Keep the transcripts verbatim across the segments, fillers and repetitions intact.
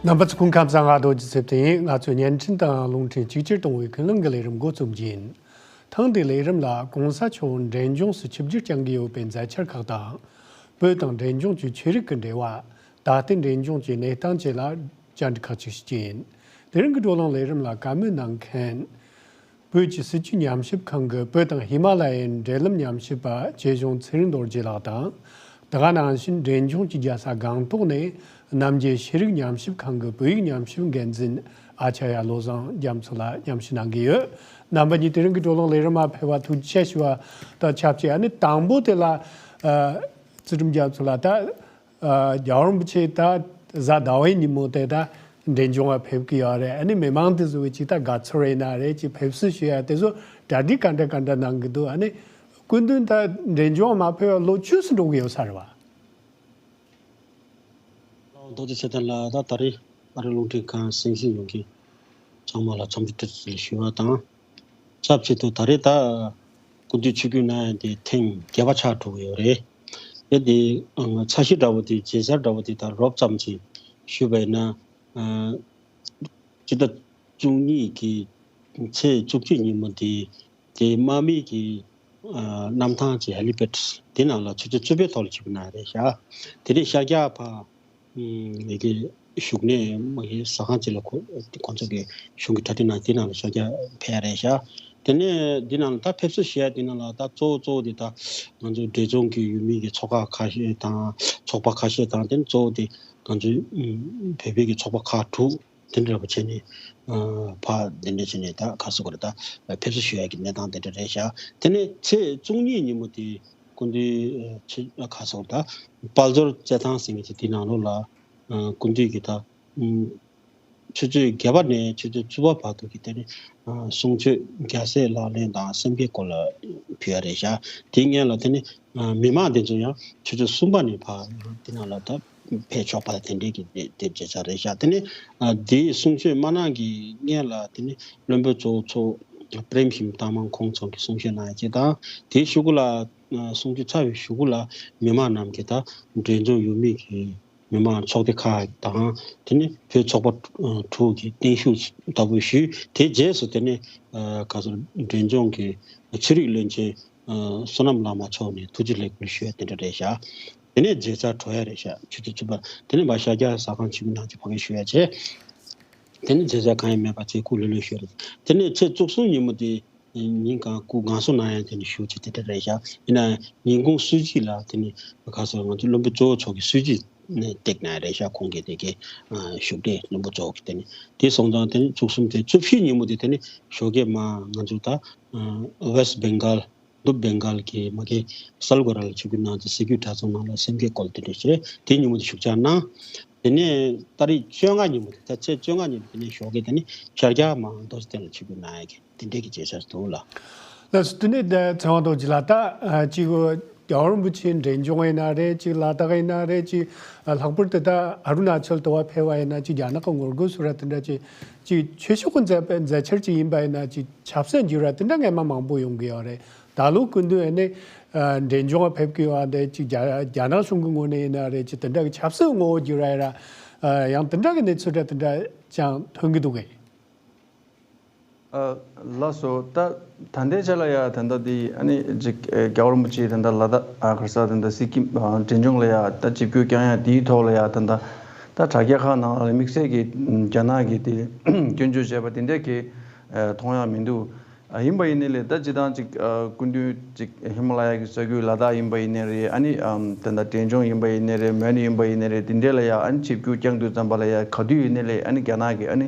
རྣམ་པ་ཚོ་སྐུ་ཁམས་བཟང་། ང་རྡོ་རྗེ་ཚེ་བརྟན་ཡིན། ང་ཚོས་བརྙན་འཕྲིན་དང་རླུང་འཕྲིན་གཅིག་གྱུར་གཏོང་བའི་ཁུལ་གླིང་གི་ལས་རིམ་འགོ་རྩོམ་གྱི་ཡིན། ཐེངས་འདིའི་ལས་རིམ་ལ་གོང་ས་མཆོག་འབྲས་ལྗོངས་སུ་ཆིབས་བསྒྱུར་བསྐྱང་གི་ཡོད་པའི་མཛད་འཆར་ཁག་དང་། བོད་དང་འབྲས་ལྗོངས་ཀྱི་ཆོས་རིག་གི་འབྲེལ་བ། ད་ལྟའི་འབྲས་ལྗོངས་ཀྱི་གནས་སྟངས་བཅས་ལ་བཅར་འདྲི་ཁག་ཅིག་ཞུ་རྒྱུ་ཡིན། དེ་རིང་གི་བགྲོ་གླེང་ལས་རིམ་ལ་བཀའ་མོལ་གནང་མཁན། བོད་ཀྱི་སྲིད་བྱུས་ཉམས་ཞིབ་ཁང་གི་བོད་དང་ཧི་མ་ལ་ཡའི་འབྲེལ་ལམ་ཉམས་ཞིབ་པ་ཆོས་གཞུང་ཚེ་རིང་རྡོ་རྗེ་ལགས་དང་། དེ་ག་ནང་བཞིན་འབྲས་ལྗོངས་ཀྱི་རྒྱལ་ས་སྒང་ཏོག་ནས་རྣམ་རྒྱལ་ཤེས་རིག་ཉམས་ཞིབ་ཁང་གི་བོད་ཡིག་ཉམས་ཞིབ་འགན་འཛིན་ཨ་ཅཱརྱ་བློ་བཟང་རྒྱ་མཚོ་ལགས་མཉམ་ཞུགས་གནང་གི་ཡོད། རྣམ་པ་གཉིས་དེ་རིང་གི་བགྲོ་གླེང་ལས་རིམ་མ་ཕེབས་པར་ཐུགས་རྗེ་ཆེ་ཞུ་བ་དང་ཆབས་ཅིག་ཨ་ནི་དང་པོ་དེ་ལ་ཨ་ཚུལ་ཁྲིམས་རྒྱ་མཚོ་ལགས་ད། རྒྱལ་བ་རིན་པོ་ཆེ་ད་གཟའ་ཟླ་བའི་ཉིན་མོ་དེ་ད་འབྲས་ལྗོངས་ལ་ཕེབས་ཀྱི་ཡོད་རེད། ཨ་ནི་མི་མང་དེ་ཚོ་གི་ཅིག་ད་དགའ་ཚོར་ཡིན་ན་རེད། ཅིག་ཕེབས་བསུ་ཞུ་ཡ་དེ་ཚོ་གྲ་སྒྲིག་ག་འདྲ་ག་འདྲ་གནང་གི་འདུག་ཨ་ནི་སྐུ་མདུན་ད་འབྲས་ལྗོངས་མ་ཕེབས་པ་ལོ་བཅུ་ཙམ་འགྲོ་གི་ཡོད་ས་རེད་བ། རྡོ་རྗེ་ཚེ་བརྟན་ལགས། ད་ད་རེས་ཨ་རི་རླུང་འཕྲིན་ཁང་གསན་གཟིགས་ཡོང་མཁན་ཚང་མ་ལ་འཚམས་འདྲི་བཀྲ་ཤིས་བདེ་ལེགས་ཞུ་བ་དང་། ཆབས་ཅིག་ཏུ་ད་རེས་ད་སྐུ་མདུན་ཆིབས་བསྒྱུར་གནང་ཡ་དེ་ཐེངས་བརྒྱད་པ་ཆགས་འགྲོ་གི་ཡོད་རེད། དེ་དེ་ཚ་གཞི་འདྲ་བོ་དེ་བརྗེད་ཚར་འདྲ་བོ་དེ་ད་རོབ་ཙམ་ཅིག་ཞུས་པ་ཡིན་ན། སྤྱི་ཟླ་བཅུ་གཉིས་ཀྱི་ཚེས་བཅུ་གཅིག་ཉིན་མོ་དེ་དེ་དམག་མི་གི་གནམ་ཐང་གི་ཧེ་ལི་པེཌ་དེ་ནང་ལ་ཆུ་ཚོད་བཅུ་པའི་ཐོག་ལ་ཆིབས་བསྒྱུར་གནང་ཡ་རེད་ཤག་དེ་ནས་ཤར་རྒྱག་ཕ། ཡ་གི་བཞུགས་གནས་མ་གི་ཟ་ཁང་ཅིག་ལ་ཁོ་ཁོང་ཚོ་གི་གཞུང་གི་གྲ་སྒྲིག་གནང་དེ་ནང་ལ་ཤར་རྒྱག་ཕེབས་ཡ་རེད་ཤག་དེ་ནས་འདི་ནང་ལ་ད་ཕེབས་བསུ་ཞུ་ཡ་དེ་ནང་ལ་ད་གཙོ་བོ་གཙོ་བོ་དེ་ད་ང་ཚོ་འབྲས་ལྗོངས་ཀྱི་ཡུལ་མི་གི་ཚོགས་ཁག་ཁ་ཤས་དང་ཚོགས་པ་ཁ་ཤས་དང་དེ་ནས་གཙོ་བོ་དེ་ང་ཚོའི་བོད་པའི་གི་ཚོགས་པ་ཁག་དྲུག་དེ་འདྲ་བ་བྱས་ནས་ཕ་དེ་འདྲ་བྱས་ནས་ད་ག་སུ་གོ་རེད་ད་ཕེབས་བསུ་ཞུ་ཡ་གི་གནས་སྟངས་དེ་འདྲ་རེད་ཤག་དེ་ནས་ཚེས་བཅུ་གཉིས་ཉིན་མོ་དེ་སྐུ་མདུན་ཆེ་ག་སུ་གོ་རེད་ད་དཔལ་འབྱོར་རྩེད་ཐང་ཟེར་མཁན་ཅིག་དེ་ནང་ལོགས་ལ་སྐུ་མདུན་གྱི་ད་ཆུ་ཚོད་བརྒྱད་པ་ནས་ཆུ་ཚོད་བཅུ་པ་བར་དུ་གི་དེ་ནི་གསུང་ཆོས་རྒྱལ་སྲས་ལག་ལེན་དང་སེམས་བསྐྱེད་སྐོར་ལ་ཕུལ་ཡ་རེད་ཤག་དེའི་སྔོན་ལ་དེ་ནི་མི་མང་དེ་ཚོ་ཡང་ཆུ་ཚོད་གསུམ་པ་ནས་ཕར་དེ་ནང་ལ་ད་ཕེབས་ཆོག་པ་དེ་འདྲའི་གི་དེབ་བརྗེ་ཆ་རེད་ཤག་དེ་ནི་དེའི་གསུང་ཆོས་མ་གནང་གི་སྔོན་ལ་དེ་ནི་བློན་པོ་གཙོ་བོ་ཚོ་པྲེམ་ཞིང་ཏང་མང་ཁོང་ཚོ་གི་གསུང་བཤད་གནང་ཡ་ཅིག་དང་དེའི་གཞུག་གུ་ལ་གསུང་ཆོས་ཚར་བའི་གཞུག་གུ་ལ་མི་མང་རྣམས་ཀྱིས་ད་འབྲས་ལྗོངས་ཡུལ་མི་གི་མི་མང་ཚོགས་སྡེ་ཁག་དང་དེ་ནས་བོད་ཚོགས་པ་དྲུག་གི་བརྟན་བཞུགས་ལྟ་བུ་ཞུས། དེ་རྗེས་སུ་དེ་ནས་ག་ཚོད་འབྲས་ལྗོངས་ཀྱི་ཆོས་རིག་བློན་ཆེན་བསོད་ནམས་བླ་མ་མཆོག་ནས་ཐུགས་རྗེ་ལེགས་འབུལ་ཞུ་ཡ་དེ་འདྲ་རེད་ཤག་དེ་ནས་མཇལ་བཅར་གྲོལ་ཡ་རེད་ཤག་ཆུ་ཚོད་བཅུ་པ་དེ་ནས་ཕར་ཤར་རྒྱག་ཟ་ཁང་ཆེན་མོའི་ནང་གི་ཕ་གིར་བཞུགས་ཡ་བྱས། དེ་ནས་མཇལ་བཅར་གང་ཡང་མེད་པ་བྱས་སྐུ་ལྷོད་ལྷོད་བཞུགས་ཡ་རེད། དེ་ནས་ཚེས་བཅུ་གསུམ་ཉིན་མོ་དེ། ཉིན་གང་སྐུ་ངལ་གསོ་གནང་ཡ་དེ་ནི་བཞུགས་ཅིག་དེ་འདྲ་རེད་ཤག་ཡིན་ན་ཉིན་གུང་གསོལ་ཇ་ལ་དེ་ནི་ག་ཟེར་ང་ཚོ་བློན་པོ་གཙོ་བོ་མཆོག་གི་གསོལ་ཇ་ནས་བཏེགས་གནང་ཡ་རེད་ཤག་ཁོང་གིས་དེ་གའི་བཞུགས་གྲལ་བློན་པོ་གཙོ་བོ་གི་དེ་ནི་དེ་སོང་ཙང་དེ་ནི་བཅུ་གསུམ་དེ་བཅུ་བཞི་ཉིན་མོ་དེ་དེ་ནི་ཞོགས་ཀས་མ་ང་ཚོ་ད་ཝེ་སི་ཊི་བེང་གཱལ་ནུབ་བེང་གཱལ་གི་མ་གི་སལ་གོ་ར་ལ་ཆིབས་བསྒྱུར་གནང་སྟེ་གཟིགས་རྒྱུད་གྲྭ་ཚང་ནང་ལ་སེམས་བསྐྱེད་སྐོར་དེ་འདྲ་བྱས་དེ་ཉིན་མོ་དེ་བཞུགས་བཅར་གནང་། དེ་ནས་ཏ་རིག་བཅོ་ལྔ་ཉིན་མོ་དེ་ད་ཚེས་བཅོ་ལྔ་ཉིན་མོ་དེ་ནས་ཞོགས་ཀས་དེ་ནི་ཤར་རྒྱག་མ་རྡོ་རྗེ་གདན་ལ་ཆིབས་བསྒྱུར་གནང་ཡ་གི་དེ་འདྲའི་གི་བྱེད་འཆར་འདུག་ལགས། ལགས་སོ། དེ་ནས་ད་ཚེ་དབང་རྡོ་རྗེ་ལགས་ད་ཨ་གཅིག་རྒྱལ་བ་རིན་པོ་ཆེ་འབྲས་ལྗོངས་ཡིན་ན་རེད། གཅིག་ལ་དྭགས་ཡིན་ན་རེད། གཅིག་ཨ་ལྷག་པར་དུ་ད་ཨ་རུ་ན་ཅལ་དུ་བ་ཕེབས་པ་ཡིན་ན་གཅིག་རྒྱ་ནག་གི་ངོ་རྒོལ་བཟོ་ར་དེ་འདྲ་གཅིག་གཅིག་ཆོས་ཕྱོགས་ཀྱི་མཛད་པ་མཛད་འཆར་གཅིག་ཡིན་པ་ཡིན་ན་གཅིག་ཆབ་སྲིད་འགྱུར་བ་དེ་འདྲ་སྔ་མ་མང་པོ་ཡོང་གི་ཡོད་རེད། ད་ལོ་སྐུ་མདུན་ཨ་ནི་ཨ་འབྲས་ལྗོངས་ཕེབས་ཀྱི་ཡོད་རེད། གཅིག་རྒྱ་རྒྱ་ནག་གཞུང་གི་ངོས་ནས་ཡིན་ན་རེད། གཅིག་དེ་འདྲ་གི་ཆབ་སྲིད་ངོ་བོ་འགྱུར་བ་ཡིན་ར་ཨ་ཡང་དེ་འདྲ་གི་གནས་ཚུལ་འདྲ་དེ་འདྲ་ཅང་ཐོན་གི་འདུག་གས། ཨ། ལགས་སོ། ད་ད་ལྟའི་ཆ་ལ་ཡ་ད་ལྟ་འདི་ཨ་ནི་ཅིག་ཨ་རྒྱལ་བ་རིན་པོ་ཆེ་ད་ལྟ་ལ་དྭགས་ཨ་ག་རེ་ཟེར་ད་ལྟ་སི་ཀིམ་ཨ་འབྲས་ལྗོངས་ལ་ཡ་ད་ཆིབས་བསྒྱུར་བསྐྱངས་ཡ་དེའི་ཐོག་ལ་ཡ་ད་ལྟ་ད་དྲ་རྒྱ་ཁག་ནང་ལ་དམིགས་བསལ་གྱི་རྒྱ་ནག་གི་དེ་སྐྱོན་བརྗོད་བྱས་པ་དེ་འདྲ་གི་ཨ་མཐོང་ཡ་མི་འདུག་ཨ་ཡིན་པ་ཡིན་ནའི་ལས་ད་སྤྱིར་བཏང་ཅིག་ཨ་སྐུ་མདུན་ཅིག་ཧི་མ་ལ་ཡ་གི་ས་ཁུལ་ལ་དྭགས་ཡིན་པ་ཡིན་ནའི་རེད། ཨ་ནི་ཨམ་ད་ལྟ་འབྲས་ལྗོངས་ཡིན་པ་ཡིན་ནའི་རེད། མོན་ཡིན་པ་ཡིན་ནའི་རེད། དེ་འདྲ་ལ་ཡ་ཨ་ནི་ཆིབས་བསྒྱུར་བསྐྱངས་དུས་ཙམ་པ་ལ་ཡ་ག་དུས་ཡིན་ནའི་ལས་ཨ་ནི་རྒྱ་ནག་གི་ཨ་ནི་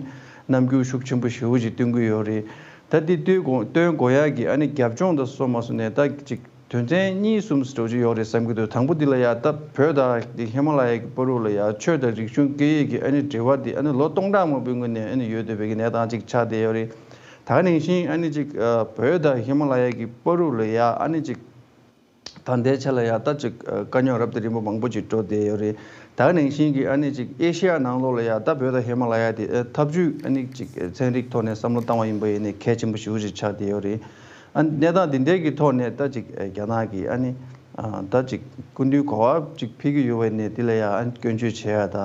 རྣམ་འགྱུར་ཤུགས་ཆེན་པོ་ཞེ་པོ་ཅིག་སྟོན་གྱི་ཡོད་རེད། ད་དེ་སྟོན་དགོས་སྟོན་དགོས་ཡ་གི་ཨ་ནི་རྒྱབ་ལྗོངས་དང་སོ་མ་སོ་ནས་ད་ཅིག་དོན་ཚན་གཉིས་གསུམ་ཟེར་བ་ཅིག་ཡོད་རེད་བསམ་གྱི་འདུག་དང་པོ་འདི་ལ་ཡ་ད་བོད་དང་དེ་ཧི་མ་ལ་ཡ་གི་བར་དུ་ལ་ཡ་ཆོས་དང་རིག་གཞུང་སྐད་ཡིག་གི་ཨ་ནི་འབྲེལ་བ་འདི་ཨ་ནི་ལོ་སྟོང་ཕྲག་མང་པོའི་སྔོན་ནས་ཨ་ནི་ཡོད་བསྡད་པའི་གི་གནས་སྟངས་ཅིག་ཆགས་བསྡད་ཡོད་རེད། ད་ག་ནང་བཞིན་ཨ་ནི་ཅིག་ཨ་བོད་དང་ཧི་མ་ལ་ཡ་གི་བར་དུ་ལ་ཡ་ཨ་ནི་ཅིག་ད་ལྟའི་ཆ་ལ་ཡ་ད་ཅིག་ཨ་དཀའ་རྙོག་རབ་དང་རིམ་པ་མང་པོ་ཅིག་འགྲོ་བསྡད་ཡོད་རེད། ད་ག་ནང་བཞིན་གྱི་ཨ་ནི་ཅིག་ཨེ་ཤེ་ཡ་ནང་ལོགས་ལ་ཡ་ད་བོད་དང་ཧི་མ་ལ་ཡ་དེ་ཨ་འཐབ་ཇུས་ཨ་ནི་ཅིག་ཚན་རིག་ཐོག་ནས་བསམ་བློ་བཏང་བ་ཡིན་པ་ཡིན་ནའི་གལ་ཆེན་པོ་ཞེ་པོ་ཅིག་ཆགས་བསྡད་ཡོད་རེད། ཨ་གནས་སྟངས་འདི་འདྲའི་གི་ཐོག་ནས་ད་ཅིག་ཨ་རྒྱ་ནག་གི་ཨ་ནི་ཨ་ད་ཅིག་སྐུ་མདུན་གོ་བ་ཅིག་ཕེབས་ཀྱི་ཡོད་པ་ཡིན་ནའི་དེ་ལ་ཡ་ཨ་ནི་སྐྱོན་བརྗོད་བྱེད་ཡ་ད།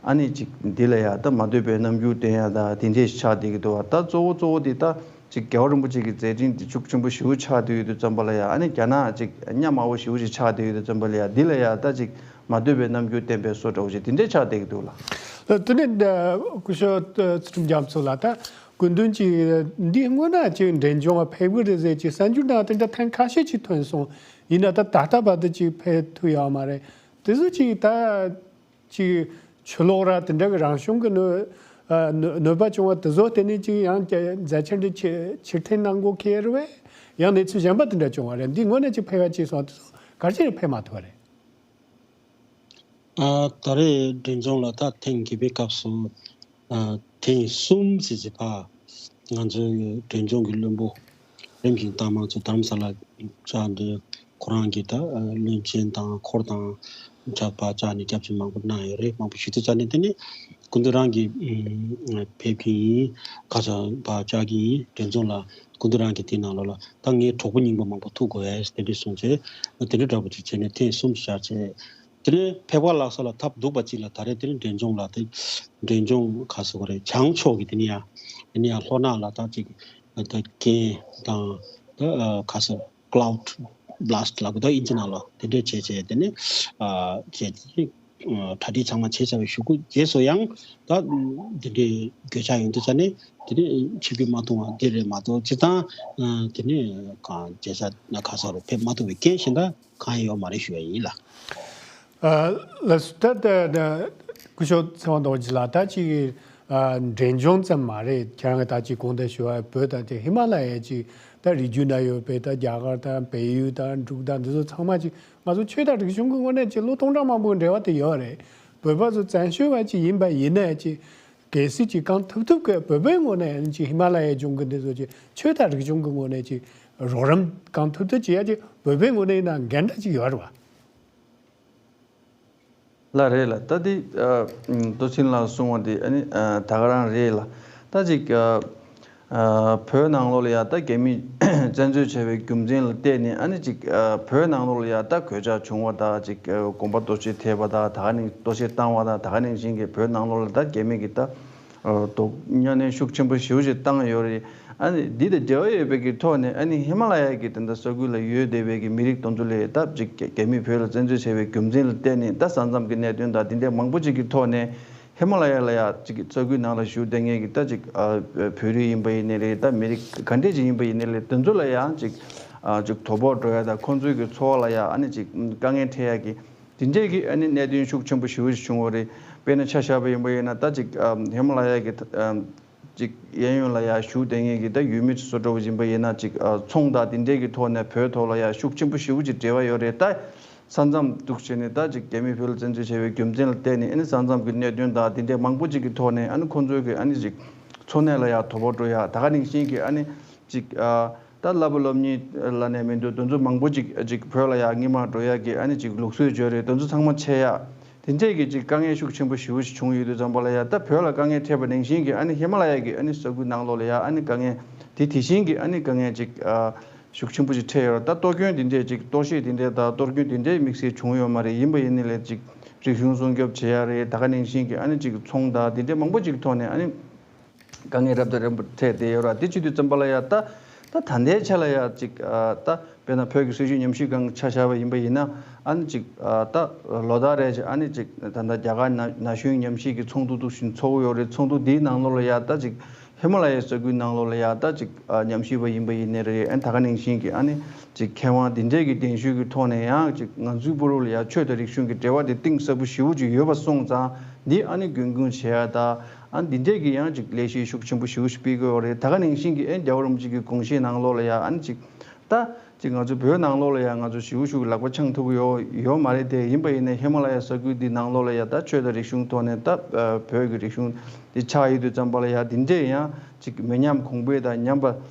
ཨ་ནི་ཅིག་འདི་ལ་ཡ་ད་མ་འདོད་པའི་རྣམ་འགྱུར་སྟོན་ཡ་ད་དེ་འདྲས་ཤིག་ཆགས་བསྡད་ཀྱི་འདུག་བ། ད་གཙོ་བོ་གཙོ་བོ་དེ་ད་ཅིག་རྒྱལ་བ་རིན་པོ་ཆེ་གི་མཛད་འཕྲིན་དེ་ཤུགས་ཆེན་པོ་ཞེ་པོ་ཆགས་བསྡད་ཡོད་དུས་ཙམ་པ་ལ་ཡ། ཨ་ནི་རྒྱ་ནག་ཅིག་གཉའ་མར་པོ་ཞེ་པོ་ཞིག་ཆགས་བསྡད་ཡོད་དུས་ཙམ་པ་ལ་ཡ། འདི་ལ་ཡ་ད་ཅིག་མ་འདོད་པའི་རྣམ་འགྱུར་སྟོན་པའི་བཟོ་འདྲ་བོ་ཞིག་དེ་འདྲས་ཆགས་བསྡད་ཀྱི་འདུག་ལ། ད་དེ་ནས་སྐུ་ཞབས་ཚུལ་ཁྲིམས་རྒྱ་མཚོ་ལགས། ད་སྐུ་མདུན་གྱིས་འདི་སྔོན་ན་ཅིག་འབྲས་ལྗོངས་ལ་ཕེབས་ཀྱི་རེད་ཟེར་ཅིག་གསར་འགྱུར་ནང་དེ་འདྲ་ཐེངས་ཁ་ཤས་ཅིག་ཐོན་སོང་། ཡིན་ན་ད་ད་ལྟ་བར་དུ་ཅིག་ཕེབས་ཐུབ་ཡོད་མ་རེད། དེ་ཚོ་ཅིག་ད་ཅིག་ཆུ་ལོག་ར་དེ་འདྲ་གི་རང་བྱུང་གི་གནོད་ཨ་གནོད་གནོད་པ་བྱུང་བ་དེ་ཚོ་དེ་ནས་ཅིག་ཡང་མཛད་འཆར་འདི་ཕྱིར་ཕྱིར་འཐེན་གནང་དགོས་ཁེལ་རེད་པས། ཡང་གནས་ཚུལ་གཞན་པ་དེ་འདྲ་བྱུང་བ་རེད། འདི་དངོས་གནས་ཅིག་ཕལ་བ་ཅིག་སོང་། དེ་ཚོ་ག་རེ་བྱས་ནས་ཕེབས་མ་ཐུབ་པ་རེད། ཨ། ད་རེས་འབྲས་ལྗོངས་ལ་ད་ཐེངས་འདི་པའི་སྐབས་སུ། ཨ། ཐེངས་གསུམ་ཟེར་ཟེར་བ། ང་ཚོའི་འབྲས་ལྗོངས་ཀྱི་བློན་པོ་རིམ་བཞིན་ཏང་མང་ཚོ་རྡ་རམ་ས་ལ་བཅར་འདི་ཁོ་རང་གིས་ད་བློན་ཆེན་དང་འཁོར་དང་ཆབ་པ་བཅར་ནས་སྐྱབས་བཅོལ་མང་པོ་གནང་ཡོད་རེད། མང་པོ་ཞུ་དུས་ཙ་ནས་དེ་ནས་སྐུ་མདུན་རང་གིས་ཕེབས་ཀྱི་ཡིན། ཁ་སང་བ་བཅར་གྱི་ཡིན། འབྲས་ལྗོངས་ལ་སྐུ་མདུན་རང་གིས་དེའི་ནང་ལོགས་ལ་ད་ངའི་གྲོགས་པོ་རྙིང་པ་མང་པོ་ཐུག་དགོས་ཡས་དེ་འདྲ་གསུངས་བྱས། དེ་འདྲ་འདྲ་པོ་ཅིག་བྱས་ནས་ཐེངས་གསུམ་བཅར་བྱས། དེ་ནས་ཕེབས་པ་ལགས་སོ་ལ་ཐབས་སྡུག་པ་ཅིག་ལ་ད་རེས་དེ་ནས་འབྲས་ལྗོངས་ལ་དེ་འབྲས་ལྗོངས་ག་ཟེར་དགོས་རེད། བྱང་ཕྱོགས་ཀྱི་དེ་ནས་ཡང་དེ་ནས་ཡང་ལྷོ་ནག་ལ་ད་ཅིག་ད་རྐྱེན་དང་ད་ག་ཟེར་ཀ་ལའུ་ཌི་བྷ་ལ་སི་ཊི་ལབ་དགོས། ད་དབྱིན་ཇི་ནང་ལ་དེ་འདྲས་བྱས་བྱས་དེ་ནས་བྱས་དེ་གྲ་སྒྲིག་ཚང་མ་བྱས་བྱ་བའི་གཞུག་གུ་རྗེས་སུ་ཡང་ད་དེ་འདྲས་འགྱོད་བྱ་ཡོང་དུས་ཙ་ནས་དེ་ནས་ཆིབས་བསྒྱུར་མ་གཏོང་བ་དེ་རེད་མ་གཏོགས་སྤྱིར་བཏང་དེ་ནས་གང་བྱས་ས་ན་ག་ཟེར་ཕེབས་མ་ཐུབ་པའི་རྐྱེན་གཞན་དག་གང་ཡང་ཡོད་མ་རེད་ཞུ་ཡ་ཡིན་ལགས། ཨ། ལགས་སོ། ད་ད་ད་སྐུ་ཞབས་ཚེ་དབང་རྡོ་རྗེ་ལགས། ད་ཅིག་ཨ་འབྲས་ལྗོངས་ཙམ་མ་རེད། ཁྱེད་རང་གིས་ད་ཅིག་གོང་དུ་ཞུས་པ་བོད་དང་དེ་ཧི་མ་ལ་ཡའི་ཅིག་ད་རི་རྒྱུད་ན་ཡོད་པའི་ད་རྒྱ་གར་དང་བལ་ཡུལ་དང་འབྲུག་དང་འདི་ཚོ་ཚང་མ་ཅིག་ང་ཚོ་ཆོས་དང་རིག་གཞུང་གི་ངོས་ནས་ཅིག་ལོ་སྟོང་ཕྲག་མང་པོའི་འབྲེལ་བ་དེ་ཡོད་རེད། བོད་པ་ཚོ་བཙན་བྱོལ་བ་ཅིག་ཡིན་པ་ཡིན་ནའི་ཅིག་གལ་སྲིད་ཅིག་གང་ཐུབ་ཐུབ་ཀྱི་བོད་པའི་ངོས་ནས་ཅིག་ཧི་མ་ལ་ཡའི་ལྗོངས་ཀྱི་འདི་ཚོ་ཅིག་ཆོས་དང་རིག་གཞུང་གི་ངོས་ནས་ཅིག་རོགས་རམ་གང་ཐུབ་ཐུབ་བྱེད་ཡ་ཅིག་བོད་པའི་ངོས་ནས་ཡིན་ན་འགན་འདྲ་ཅིག་ཡོད་རེད་བ། ལགས་རེད་ལགས། ད་འདི་ཨ་ཨུམ་རྡོ་རྗེ་ལགས་གསུངས་པ་འདི་ཨ་ནི་ཨ་ད་ག་རང་རེད་ལགས། ད་ཅིག་ཨ་ཨ་བོད་ནང་ལོགས་ལ་ཡ་ད་རྒྱ་མིས་བཙན་འཛུལ་བྱས་པའི་རྒྱུ་མཚན་ལ་བརྟེན་ནས་ཨ་ནི་ཅིག་ཨ་བོད་ནང་ལོགས་ལ་ཡ་ད་གོད་ཆག་བྱུང་བ་དང་། ཅིག་ཨ་དགོན་པ་གཏོར་བཤིག་ཐེབས་པ་དང་། ད་ག་ནང་གཏོར་བཤིག་བཏང་བ་དང་། ད་ག་ནང་བཞིན་གྱི་བོད་ནང་ལོགས་ལ་ད་རྒྱ་མི་གིས་ད་ཨ་དོ་གཉའ་གནོན་ཤུགས་ཆེན་པོ་ཞེ་པོ་ཞིག་བཏང་ཡོད་རེད། ཨ་ནི་འདི་དང་འབྲེལ་བ་ཡོད་པའི་གི་ཐོག་ནས་ཨ་ནི་ཧི་མ་ལ་ཡ་གི་དེ་འདྲ་ས་ཁུལ་ལ་ཡོད་བསྡད་པའི་གི་མི་རིགས་དེ་ཚོ་ལ་ད་ཅིག་རྒྱ་མིས་བོད་ལ་བཙན་འཛུལ་བྱས་པའི་རྒྱུ་མཚན་ལ་བརྟེན་ནས་ད་ས་མཚམས་ཀྱི་གནད་དོན་དང་དེ་འདྲའི་མང་པོ་ཅིག་གི་ཐོག་ནས་ཧི་མ་ལ་ཡ་ལ་ཡ་ཅིག་ས་ཁུལ་ནང་ལ་བཞུགས་བསྡད་མཁན་གྱི་ད་ཅིག་ཨ་བོད་རིགས་ཡིན་པ་ཡིན་ནའི་རེད། ད་མི་རིགས་ག་འདྲས་ཅིག་ཡིན་པ་ཡིན་ནའི་རེད། དེ་ཚོ་ལ་ཡ་ཅིག་ཨ་ཅིག་དོ་ཕོག་འགྲོ་ཡ་དང་། ཁོང་ཚོའི་གི་འཚོ་བ་ལ་ཡ་ཨ་ནི་ཅིག་དཀའ་ངལ་འཕྲད་ཡ་གི་དེ་འདྲས་ཀྱི་ཨ་ནི་གནད་དོན་ཤུགས་ཆེན་པོ་ཞེ་པོ་ཞིག་བྱུང་བ་རེད། དཔེར་ན་ཆ་བཞག་པ་ཡིན་པ་ཡིན་ན་ད་ཅིག་ཨ་ཧི་མ་ལ་ཡ་གི་ཨ་ཅིག་གཡས་གཡོན་ལ་ཡ་བཞུགས་བསྡད་མཁན་གྱི་ད་ཡུལ་མི་ཚོ་འདྲ་བོ་ཡིན་པ་ཡིན་ན་ཅིག་ཨ་ཚོང་དང་དེ་འདྲས་ཀྱི་ཐོག་ནས་བོད་ཐོག་ལ་ཡ་ཤུགས་ཆེན་པོ་ཞེ་པོ་ཅིག་འབྲེལ་བ་ཡོད་རེད། ད་ས་མཚམས་འདུག་བྱས་ནས་ད་ཅིག་རྒྱ་མིས་བོད་ལ་བཙན་འཛུལ་བྱས་པའི་རྒྱུ་མཚན་ལ་བརྟེན་ནས་ཨ་ནི་ས་མཚམས་ཀྱི་གནད་དོན་དང་དེ་འདྲས་མང་པོ་ཅིག་གི་ཐོག་ནས་ཨ་ནི་ཁོང་ཚོའི་གི་ཨ་ནི་ཅིག་འཚོ་གནས་ལ་ཡ་དོ་ཕོག་འགྲོ་ཡ། ད་ག་ནང་བཞིན་གྱི་ཨ་ནི་ཅིག་ཨ་ད་བསླབ་པ་སློབ་གཉེར་ལ་ནས་མི་འདུག་དེ་ཚོ་མང་པོ་ཅིག་ཅིག་བོད་ལ་ཡ་སྔོན་མ་འགྲོ་ཡ་གི་ཨ་ནི་ཅིག་ལུགས་སྲོལ་ཅིག་ཡོད་རེད། དེ་ཚོ་ཚང་མ་ཆད་ཡ། དེ་འདྲས་ཀྱི་ཅིག་དཀའ་ངལ་ཤུགས་ཆེན་པོ་ཞེ་པོ་ཞིག་བྱུང་ཡོད་དུས་ཙམ་པ་ལ་ཡ། ད་བོད་ལ་དཀའ་ངལ་འཕྲད་པ་ནང་བཞིན་གྱི་ཨ་ནི་ཧི་མ་ལ་ཡ་གི་ཨ་ནི་ས་ཁུལ་ནང་ལོགས་ལ་ཡ་ཨ་ནི་དཀའ་ངལ་དེ་དེ་བཞིན་གྱི་ཨ་ནི་དཀའ་ངལ་ཅིག་ཨ་ཤུགས་ཆེན་པོ་ཞིག་འཕྲད་ཡོད་རེད། ད་གཏོར་སྐྱོན་དེ་འདྲས་ཅིག་གཏོར་བཤིག་དེ་འདྲས་དང་གཏོར་སྐྱོན་དེ་འདྲས་དམིགས་བསལ་བྱུང་ཡོད་མ་རེད། ཡིན་པ་ཡིན་ནའི་ལས་ཅིག་རིག་གཞུང་སྲུང་སྐྱོབ་བྱེད་ཡ་རེད། ད་ག་ནང་བཞིན་གྱི་ཨ་ནི་ཅིག་ཚོང་དང་དེ་འདྲས་མང་པོ་ཅིག་ཐོག་ནས་ཨ་ནི་དཀའ་ངལ་རབ་དང་རིམ་པ་འཕྲད་བསྡད་ཡོད་ར། དེ་བྱེད་དུས་ཙམ་པ་ལ་ཡ་ད་ད་ད་ལྟའི་ཆ་ལ་ཡ་ཅིག་ཨ་ད་དཔེར་ན་བོད་ཀྱི་སྲི་ཞུའི་ཉམས་ཞིབ་ཁང་ཆ་བཞག་པ་ཡིན་པ་ཡིན་ན་ཨ་ནི་ཅིག་ཨ་ད་ལོ་ལྟར་རེ་བཞིན་ཨ་ནི་ཅིག་ད་ལྟ་རྒྱ་གར་ན་ན་གཞོན་ཉམས་ཞིབ་ཀྱི་ཚོགས་འདུ་འདུག་བཞིན་ཚོགས་ཀྱི་ཡོད་རེད། ཚོགས་འདུ་འདིའི་ནང་ལོགས་ལ་ཡ་ད་ཅིག་ཧི་མ་ལ་ཡའི་ས་ཁུལ་ནང་ལོགས་ལ་ཡ་ད་ཅིག་ཨ་ཉམས་ཞིབ་པ་ཡིན་པ་ཡིན་ནའི་རེད། ཨ་ནི་ད་ག་ནང་བཞིན་གྱི་ཨ་ནི་ཅིག་མཁས་དབང་དེ་འདྲས་ཀྱི་གདན་ཞུ་གི་ཐོག་ནས་ཡང་ཅིག་ང་ཚོའི་བར་ལ་ཡ་ཆོས་དང་རིག་གཞུང་གི་འབྲེལ་བ་དེ་གཏིང་ཟབ་པོ་ཞེ་པོ་ཅིག་ཡོད་པ་སོང་ཙང་འདི་ཨ་ནི་རྒྱུན་སྐྱོང་བྱེད་ཡ་ད། ཨ་འདི་འདྲས་ཀྱི་ཡང་ཅིག་ལས་གཞི་ཤུགས་ཆེན་པོ་ཞེ་པོ་ཞིག་སྤེལ་གྱི་ཡོད་རེད། ད་ག་ནང་བཞིན་གྱི་ཨེ་རྒྱལ་བ་རིན་པོ་ཆེ་གི་དགོངས་བཞེད་ནང་ལོགས་ལ་ཡ་ཨ་ནི་ཅིག་ད་ཅིག་ང་ཚོ་བོད་ནང་ལོགས་ལ་ཡ་ང་ཚོ་ཞེ་པོ་ཞིག་ལག་པ་འཆང་ཐུབ་ཀྱི་ཡོད་ཡོད་མ་རེད་དེ། ཡིན་པ་ཡིན་ནའི་ཧི་མ་ལ་ཡ་ས་ཁུལ་འདི་ནང་ལོགས་ལ་ཡ་ད་ཆོས་དང་རིག་གཞུང་ཐོག་ནས་ད་ཨ་བོད་ཀྱི་རིག་གཞུང་འདི་ཆགས་ཡོད་དུས་ཙམ་པ་ལ་ཡ་འདི་འདྲས་ཡང་ཅིག་མི་ཉམས་གོང་འཕེལ་དང་ཉམས་པ་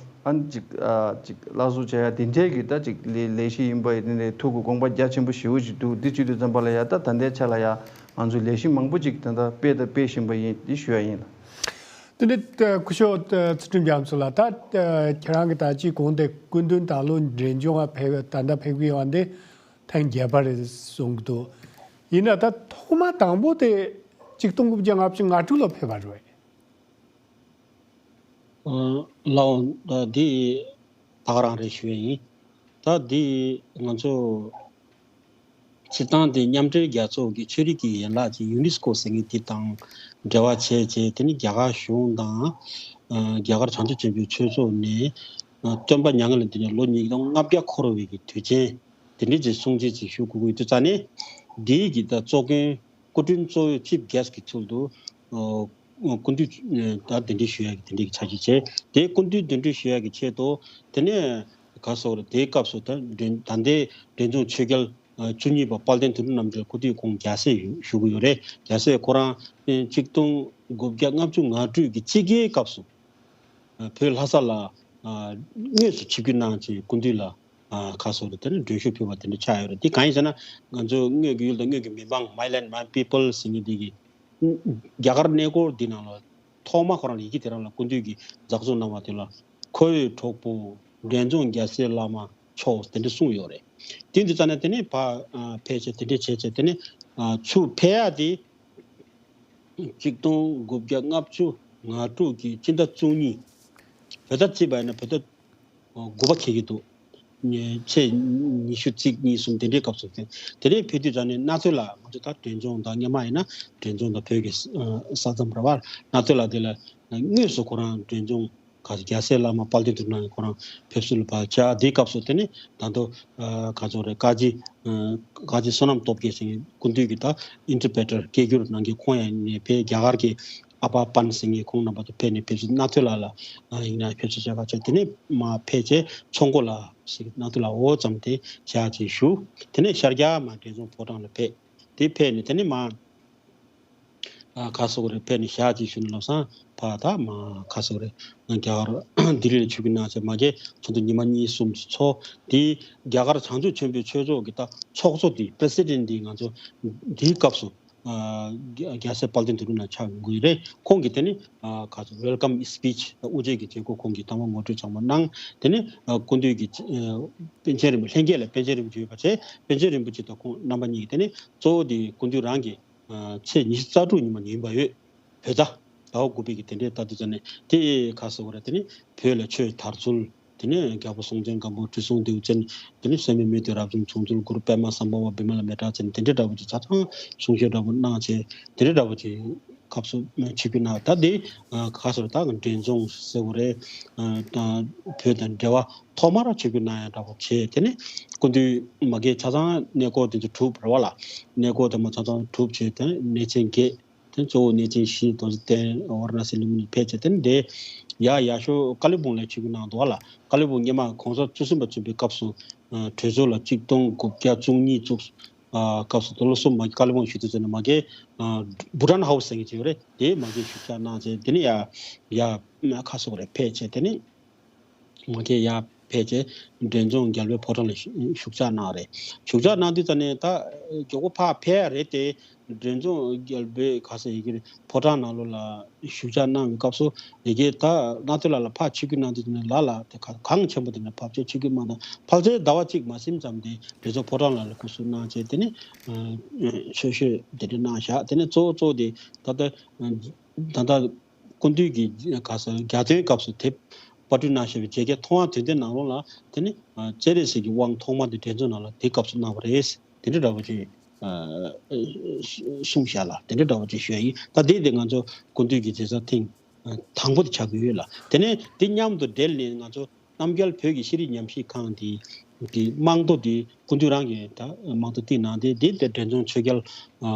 ཨ་ནི་ཅིག་ཨ་ཅིག་སླར་གསོ་བྱེད་ཡ་འདི་འདྲས་ཀྱི་ད་ཅིག་ལས་ལས་གཞི་ཡིན་པ་ཡིན་ནའི་ཐུགས་ཀྱི་དགོངས་པ་རྒྱ་ཆེན་པོ་ཞེ་པོ་ཞིག་འདུག་འདི་བྱེད་དུས་ཙམ་པ་ལ་ཡ་ད་ད་ལྟའི་ཆ་ལ་ཡ་ང་ཚོས་ལས་གཞི་མང་པོ་ཅིག་ད་ལྟ་སྤེལ་དང་སྤེལ་བཞིན་པ་ཡིན་འདི་ཞུ་ཡ་ཡིན་ལགས། དེ་ནས་ཨ་སྐུ་ཞབས་ཨ་ཚུལ་ཁྲིམས་རྒྱ་མཚོ་ལགས། ད་ཨ་ཁྱེད་རང་གིས་ད་ཅི་གོང་དེ་སྐུ་མདུན་ད་ལོ་འབྲས་ལྗོངས་ལ་ཕེབས་ད་ལྟ་ཕེབས་ཀྱི་ཡོད་པ་འདི་ཐེངས་བརྒྱད་པ་རེད་གསུང་གི་འདུག་ཡིན་ན་ད་ཐོག་མ་དང་པོ་དེ་ ཆིག་སྟོང་དགུ་བརྒྱ་ལྔ་བཅུ་ང་དྲུག་ལ་ཕེབས་པ་རེད། ལའོ། འདི་ད་ག་རང་རེད་ཞུ་ཡ་ཡིན། ད་འདི་ང་ཚོ་སྤྱིར་བཏང་དེ་མཉམ་འབྲེལ་རྒྱལ་ཚོགས་ཀྱི་ཆོས་རིག་གི་ཡན་ལག་ཅིག་ཡུ་ནེ་སི་ཀོ་ཟེར་མཁན་དེ་དང་འབྲེལ་བ་བྱས་བྱས། དེ་ནི་རྒྱ་གར་གཞུང་དང་། ཨ། རྒྱ་གར་བྱང་ཆུབ་ཆེན་པོའི་ཆོས་ཚོགས་ནས། ཨ། སྟོན་པ་མྱ་ངན་ལས་འདས་ནས་ལོ་ཉིས་སྟོང་ལྔ་བརྒྱ་འཁོར་བའི་གི་དུས་ཆེན་དེ་འདྲའི་ཅིག་སྲུང་བརྩི་ཅིག་ཞུ་དགོས་ཀྱི་ཡོད་དུས་ཙང་ནས། འདིའི་གི་ད་གཙོ་འགན་སྐུ་མགྲོན་གཙོ་བོའི་ཆིབ་གེ་སི་གི་ཚུལ་དུ། ཨོ། སྐུ་མདུན་ད་གདན་འདྲེན་ཞུ་ཡ་གི་དེ་འདྲའི་གི་ཆ་ཞིག་བྱས། དེ་སྐུ་མདུན་གདན་འདྲེན་ཞུ་ཡ་གི་ཆེད་དུ། དེ་ནས་ག་སོགས་རེད། དེའི་སྐབས་སུ་ད་མགྲོན། ད་ལྟའི་མགྲོན་ཚོགས་ཆོས་རྒྱལ་བཅུ་གཉིས་པ་དཔལ་ལྡན་དོན་གྲུབ་རྣམ་རྒྱལ། སྐུ་དུས་ཁོང་རྒྱལ་སྲས་ཞུ་གི་ཡོད་རེད། རྒྱལ་སྲས་ཁོ་རང་ཆིག་སྟོང་དགུ་བརྒྱ་ལྔ་བཅུ་ང་དྲུག་གི་དཔྱིད་ཀའི་སྐབས་སུ། བོད་ལྷ་ས་ལ་དངོས་སུ་ཆིབས་བསྒྱུར་གནང་བྱས། སྐུ་མདུན་ལ་ཁ་སོགས་རེད། དེ་ནས་མགྲོན་ཤོག་ཕུལ་བ་དེ་འདྲ་ཆགས་ཡོད་རེད། དེ་གང་ཡིན་ཟེར་ན། ང་ཚོ་དངོས་ཀྱི་ཡུལ་དང་དངོས་ཀྱི་མི་འབངས། My Land My People ཟེར་མཁན་དེ་གི་རྒྱ་གར་གནས་སྐོར་འདི་ནང་ལ་ཐོག་མ་ཁོ་རང་ལ་ཡི་གེ་དེ་རང་ལ་སྐུ་མདུན་གྱིས་ཛ་དྲག་གནང་བ་དེ་ལ། ཁོ་བོའི་གྲོགས་པོ་འབྲས་ལྗོངས་རྒྱལ་སྲས་བླ་མ་མཆོག་དེ་འདྲ་གསུངས་ཡོད་རེད། དེ་འདི་ཙ་ནས་དེ་ནས་ཕར་ཕེབས་བྱས། དེ་འདྲ་བྱས་བྱས། དེ་ནས་ཚུར་ཕེབས་ཡ་དེ། ཆིག་སྟོང་དགུ་བརྒྱ་ལྔ་བཅུ་ང་དྲུག་གི་སྤྱི་ཟླ་བཅུ་གཉིས། བོད་ཟླ་གཅིག་པ་ཡིན་ན་བོད་ཟླ་དགུ་པ་འཁེལ་གྱི་འདུག་ཚེས་ཉི་ཤུ་གཅིག་གཉིས་གསུམ་དེ་འདྲའི་སྐབས་སུ། དེ་དེ་རིང་ཕེབས་དུས་ཙ་ནས་གནས་ཚུལ་ལ། ང་ཚོ་ད་འབྲས་ལྗོངས་དང་། སྔོན་མ་ཡིན་ན་འབྲས་ལྗོངས་དང་བོད་ཀྱི་ས་མཚམས་རེད་བ། གནས་ཚུལ་ལ་དེ་ལ་དངོས་སུ་ཁོ་རང་འབྲས་ལྗོངས་ག་རྒྱལ་སྲས་བླ་མ་དཔལ་ལྡན་དོན་གྲུབ་རྣམ་རྒྱལ་ཁོ་རང་ཕེབས་བསུ་ལ་ཕར་བཅར། དེའི་སྐབས་སུ་དེ་ནི་ད་དུང་ག་ཚོད་རེད། བཀའ་བརྒྱུད། བཀའ་བརྒྱུད་བསོད་ནམས་སྟོབས་རྒྱས་ཟེར་མཁན་སྐུ་མདུན་གྱི་ད་ཨིན་ཊར་པི་རི་ཊར་སྐད་སྒྱུར་གནང་མཁན་ཁོང་ཡང་ནས་ཕེབས། རྒྱ་གར་གྱི་ཨ་པ་པན་ཟེར་མཁན་ཁོང་རྣམ་པ་ཚོ་ཕེབས་ནས་ཕེབས་བསུ། གནས་ཚུལ་ལ་ལ་ཡིན་ན་ཕེབས་བསུ་བྱས། ཁ་ཆེ་དེ་ནས་མར་ཕེབས་བྱས་ཚོགས་འགོ་ལ་ཞིག་གནས་ཚུལ་ལ་འོ་ཙམ་དེ་བྱས་ཅིག་ཞུ། དེ་ནས་ཤར་རྒྱག་མར་འབྲས་ལྗོངས་ཕོ་བྲང་ལ་ཕེབས། དེ་ཕེབས་ནས་དེ་ནས་མར་ཨ་ཁ་སོགས་རེ་ཕེབས་ནས་ཞག་ཅིག་བཞུགས་ནས་ལམ་སང་ཕར་ད་མར་ཁ་སོགས་རེ་རྒྱ་གར་ལྡི་ལི་ལ་ཆིབས་བསྒྱུར་གནང་བྱས། མ་གི་ཚོགས་འདུ་ཉི་མ་གཉིས་གསུམ་ཅིག་ཚོགས། དེ་རྒྱ་གར་བྱང་ཆུབ་ཆེན་པོའི་ཆོས་ཚོགས་ཀྱི་ད་ཚོགས་གཙོ་དེ། པི་རེ་སི་ཌེན་ཊི་དེ་ང་ཚོ་དེའི་སྐབས་སུ་ཨ་རྒྱལ་སྲས་དཔལ་ལྡན་དོན་གྲུབ་རྣམ་རྒྱལ་ཆགས་དགོས་རེད། ཁོང་གིས་དེ་ནི་ཨ་ཁ་སོགས་ཝེལ་ཀམ་སི་པིཆ་དབུ་འབྱེད་ཀྱི་མཛད་སྒོ་ཁོང་གིས་དང་པོ་ངོ་སྤྲོད་ཚང་མ་གནང་། དེ་ནི་ཨ་སྐུ་མདུན་གྱིས་ཨ་པཎ་ཆེན་རིན་པོ། ལྷན་རྒྱས་ལ་པཎ་ཆེན་རིན་པོ་ཆེ་ཡོད་པ་བྱས། པཎ་ཆེན་རིན་པོ་ཆེ་དང་ཁོང་རྣམ་པ་གཉིས་ཀྱིས་དེ་ནི་གཙོ་བོ་དེ་སྐུ་མདུན་རང་གིས། ཨ་ཚེས་ཉི་ཤུ་རྩ་དྲུག་ཉིན་མོ་ཡིན་པ་ཡོད། བོད་ཟླ་ཟླ་བ་དགུ་པའི་གི་དེ་འདྲའི་ཟླ་དུས་ཙམ་ནས། དེ་ཁ་སོགས་རེ་དེ་ནི་བོད་ལ་ཆོས་དར་ཚུལ། དེ་ནས་རྒྱལ་པོ་སྲོང་བཙན་སྒམ་པོ། ཁྲི་སྲོང་ལྡེའུ་བཙན། དེ་ནས་སད་མི་མེ་ཏོག་རབ་འབྱམས་བྱུང་ཚུལ། གུ་རུ་པདྨ་སམ་བྷ་ཝ་བི་མ་ལ་མཻ་ཏྲ་ཟེར་ནས་དེ་འདྲའི་འདྲ་པོ་ཅིག་ཆ་ཚང་གསུང་བཤད་འདྲ་པོ་གནང་བྱས། དེ་འདྲའི་འདྲ་པོ་ཅིག་སྐབས་སུ་ཆིབས་བསྒྱུར་གནང་། ད་དེ་ཁ་སོགས་རེ་ད་འབྲས་ལྗོངས་ཟེར་བ་རེད། ད་བོད་དང་འབྲེལ་བ་ཐོག་མར་ཆིབས་བསྒྱུར་གནང་ཡ་འདྲ་པོ་བྱས། དེ་ནས་སྐུ་མདུན་མ་གི་ཆ་ཚང་གནས་སྐོར་དེ་ཚོ་གྲུབ་རེད་བ་ལ། གནས་སྐོར་དེ་མ་ཆ་ཚང་གྲུབ་བྱས། དེ་ནས་གནས་ཆེན་བརྒྱད། དེ་གཙོ་བོ་གནས་ཆེན་བཞི། རྡོ་རྗེ་གདན། ཝཱ་ར་ཎ་སི། ལི་མོ་ནི་ཕེབས་བྱས། དེ་ནས་དེ་ཡར་ཡར་ཞོར་ཀ་ལི་བོང་ལ་ཆིབས་བསྒྱུར་གནང་འདུག་བ་ལ། ཀ་ལི་བོང་སྔོན་མ་གོང་ས་བཅུ་གསུམ་པ་བྱོན་པའི་སྐབས་སུ་ཨ་གྲོས་ཚོགས་ལ་ཆིག་སྟོང་དགུ་བརྒྱ་བཅུ་གཉིས་བཙུགས། ཨ་སྐབས་སུ་དོ་ལོ་གསུམ་མ་ཀ་ལི་བོང་བཞུགས་དུས་ཙམ་ནས་མ་གི་ཨ་བྷུ་ཊན་ཧའུ་སི་ཟེར་མཁན་ཅིག་ཡོད་རེད། དེ་མ་གི་བཞུགས་ཞག་གནང་བྱས། དེ་ནས་ཡར་ཡར་ཁ་སོགས་རེ་ཕེབས་བྱས། དེ་ནས་མ་གི་ཡར་ཕེབས་བྱས་འབྲས་ལྗོངས་རྒྱལ་པོའི་ཕོ་བྲང་ལ་བཞུགས་ཞག་གནང་རེད། བཞུགས་ཞག་གནང་དུས་ཙམ་ནས་ད་མགྱོགས་པོ་ཕར་ཕེབས་ཡ་རེད་དེ། འབྲས་ལྗོངས་རྒྱལ་པོའི་ག་ས་ཡི་གེ་ཕོ་བྲང་ནང་ལོགས་ལ་བཞུགས་ཞག་གནང་བའི་སྐབས་སུ། ཡི་གེ་ད་གནས་ཚུལ་ལ་ལ་ཕར་ཆིབས་བསྒྱུར་གནང་དུས་ཙམ་ནས་ལ་ལ་དེ་ག་གངས་ཆེན་པོ་དེ་ནས་ཕར་ཕྱིར་ཆིབས་བསྒྱུར་གནང་དང་། ཕལ་ཆེར་ཟླ་བ་གཅིག་མ་ཟིན་ཙམ་དེ་འབྲས་ལྗོངས་ཕོ་བྲང་ལ་ལ་སྐུ་གཟུགས་གནང་བྱས། དེ་ནས་ཨ་ཆོས་ཞུ་དེ་འདྲ་གནང་བཞག་དེ་ནས་གཙོ་བོ་གཙོ་བོ་དེ་ད་ལྟ་ད་ལྟ་སྐུ་མདུན་གྱི་ག་ས་རྒྱལ་སྟོན་སྐབས་སུ་དེབ་པར་སྐྲུན་གནང་བཞག་པའི་བྱེད་སྒོ་ཐོག་མར་དོན་ལྡན་ནང་ལོགས་ལ། དེ་ནི་ཨ་སྤྱན་རས་གཟིགས་ཀྱི་དབང་ཐོག་མ་དེ་འབྲས་ལྗོངས་ནང་ལ་དེ་སྐབས་སུ་གནང་བ་རེད། དེ་འདྲ་འདྲ་བོ་ཅིག་ཨ་གསུངས་བཞག་ལ། དེ་འདྲ་འདྲ་བོ་ཅིག་ཞུ་ཡ་ཡིན། ད་དེ་དེ་ང་ཚོ་སྐུ་མདུན་གྱི་མཛད་བྱ་ཐེངས་ཨ་དང་པོ་དེ་ཆགས་ཀྱི་ཡོད་ལ། དེ་ནས་དེ་མཉམ་དུ་འབྲེལ་ནས་ང་ཚོ་རྣམ་རྒྱལ་བོད་ཀྱི་ཤེས་རིག་ཉམས་ཞིབ་ཁང་དེ་གི་རྨང་རྡོ་དེ་སྐུ་མདུན་རང་གིས་ད་རྨང་རྡོ་བཏིང་གནང་སྟེ། དེ་དེ་འབྲས་ལྗོངས་ཆོས་རྒྱལ་ཨ་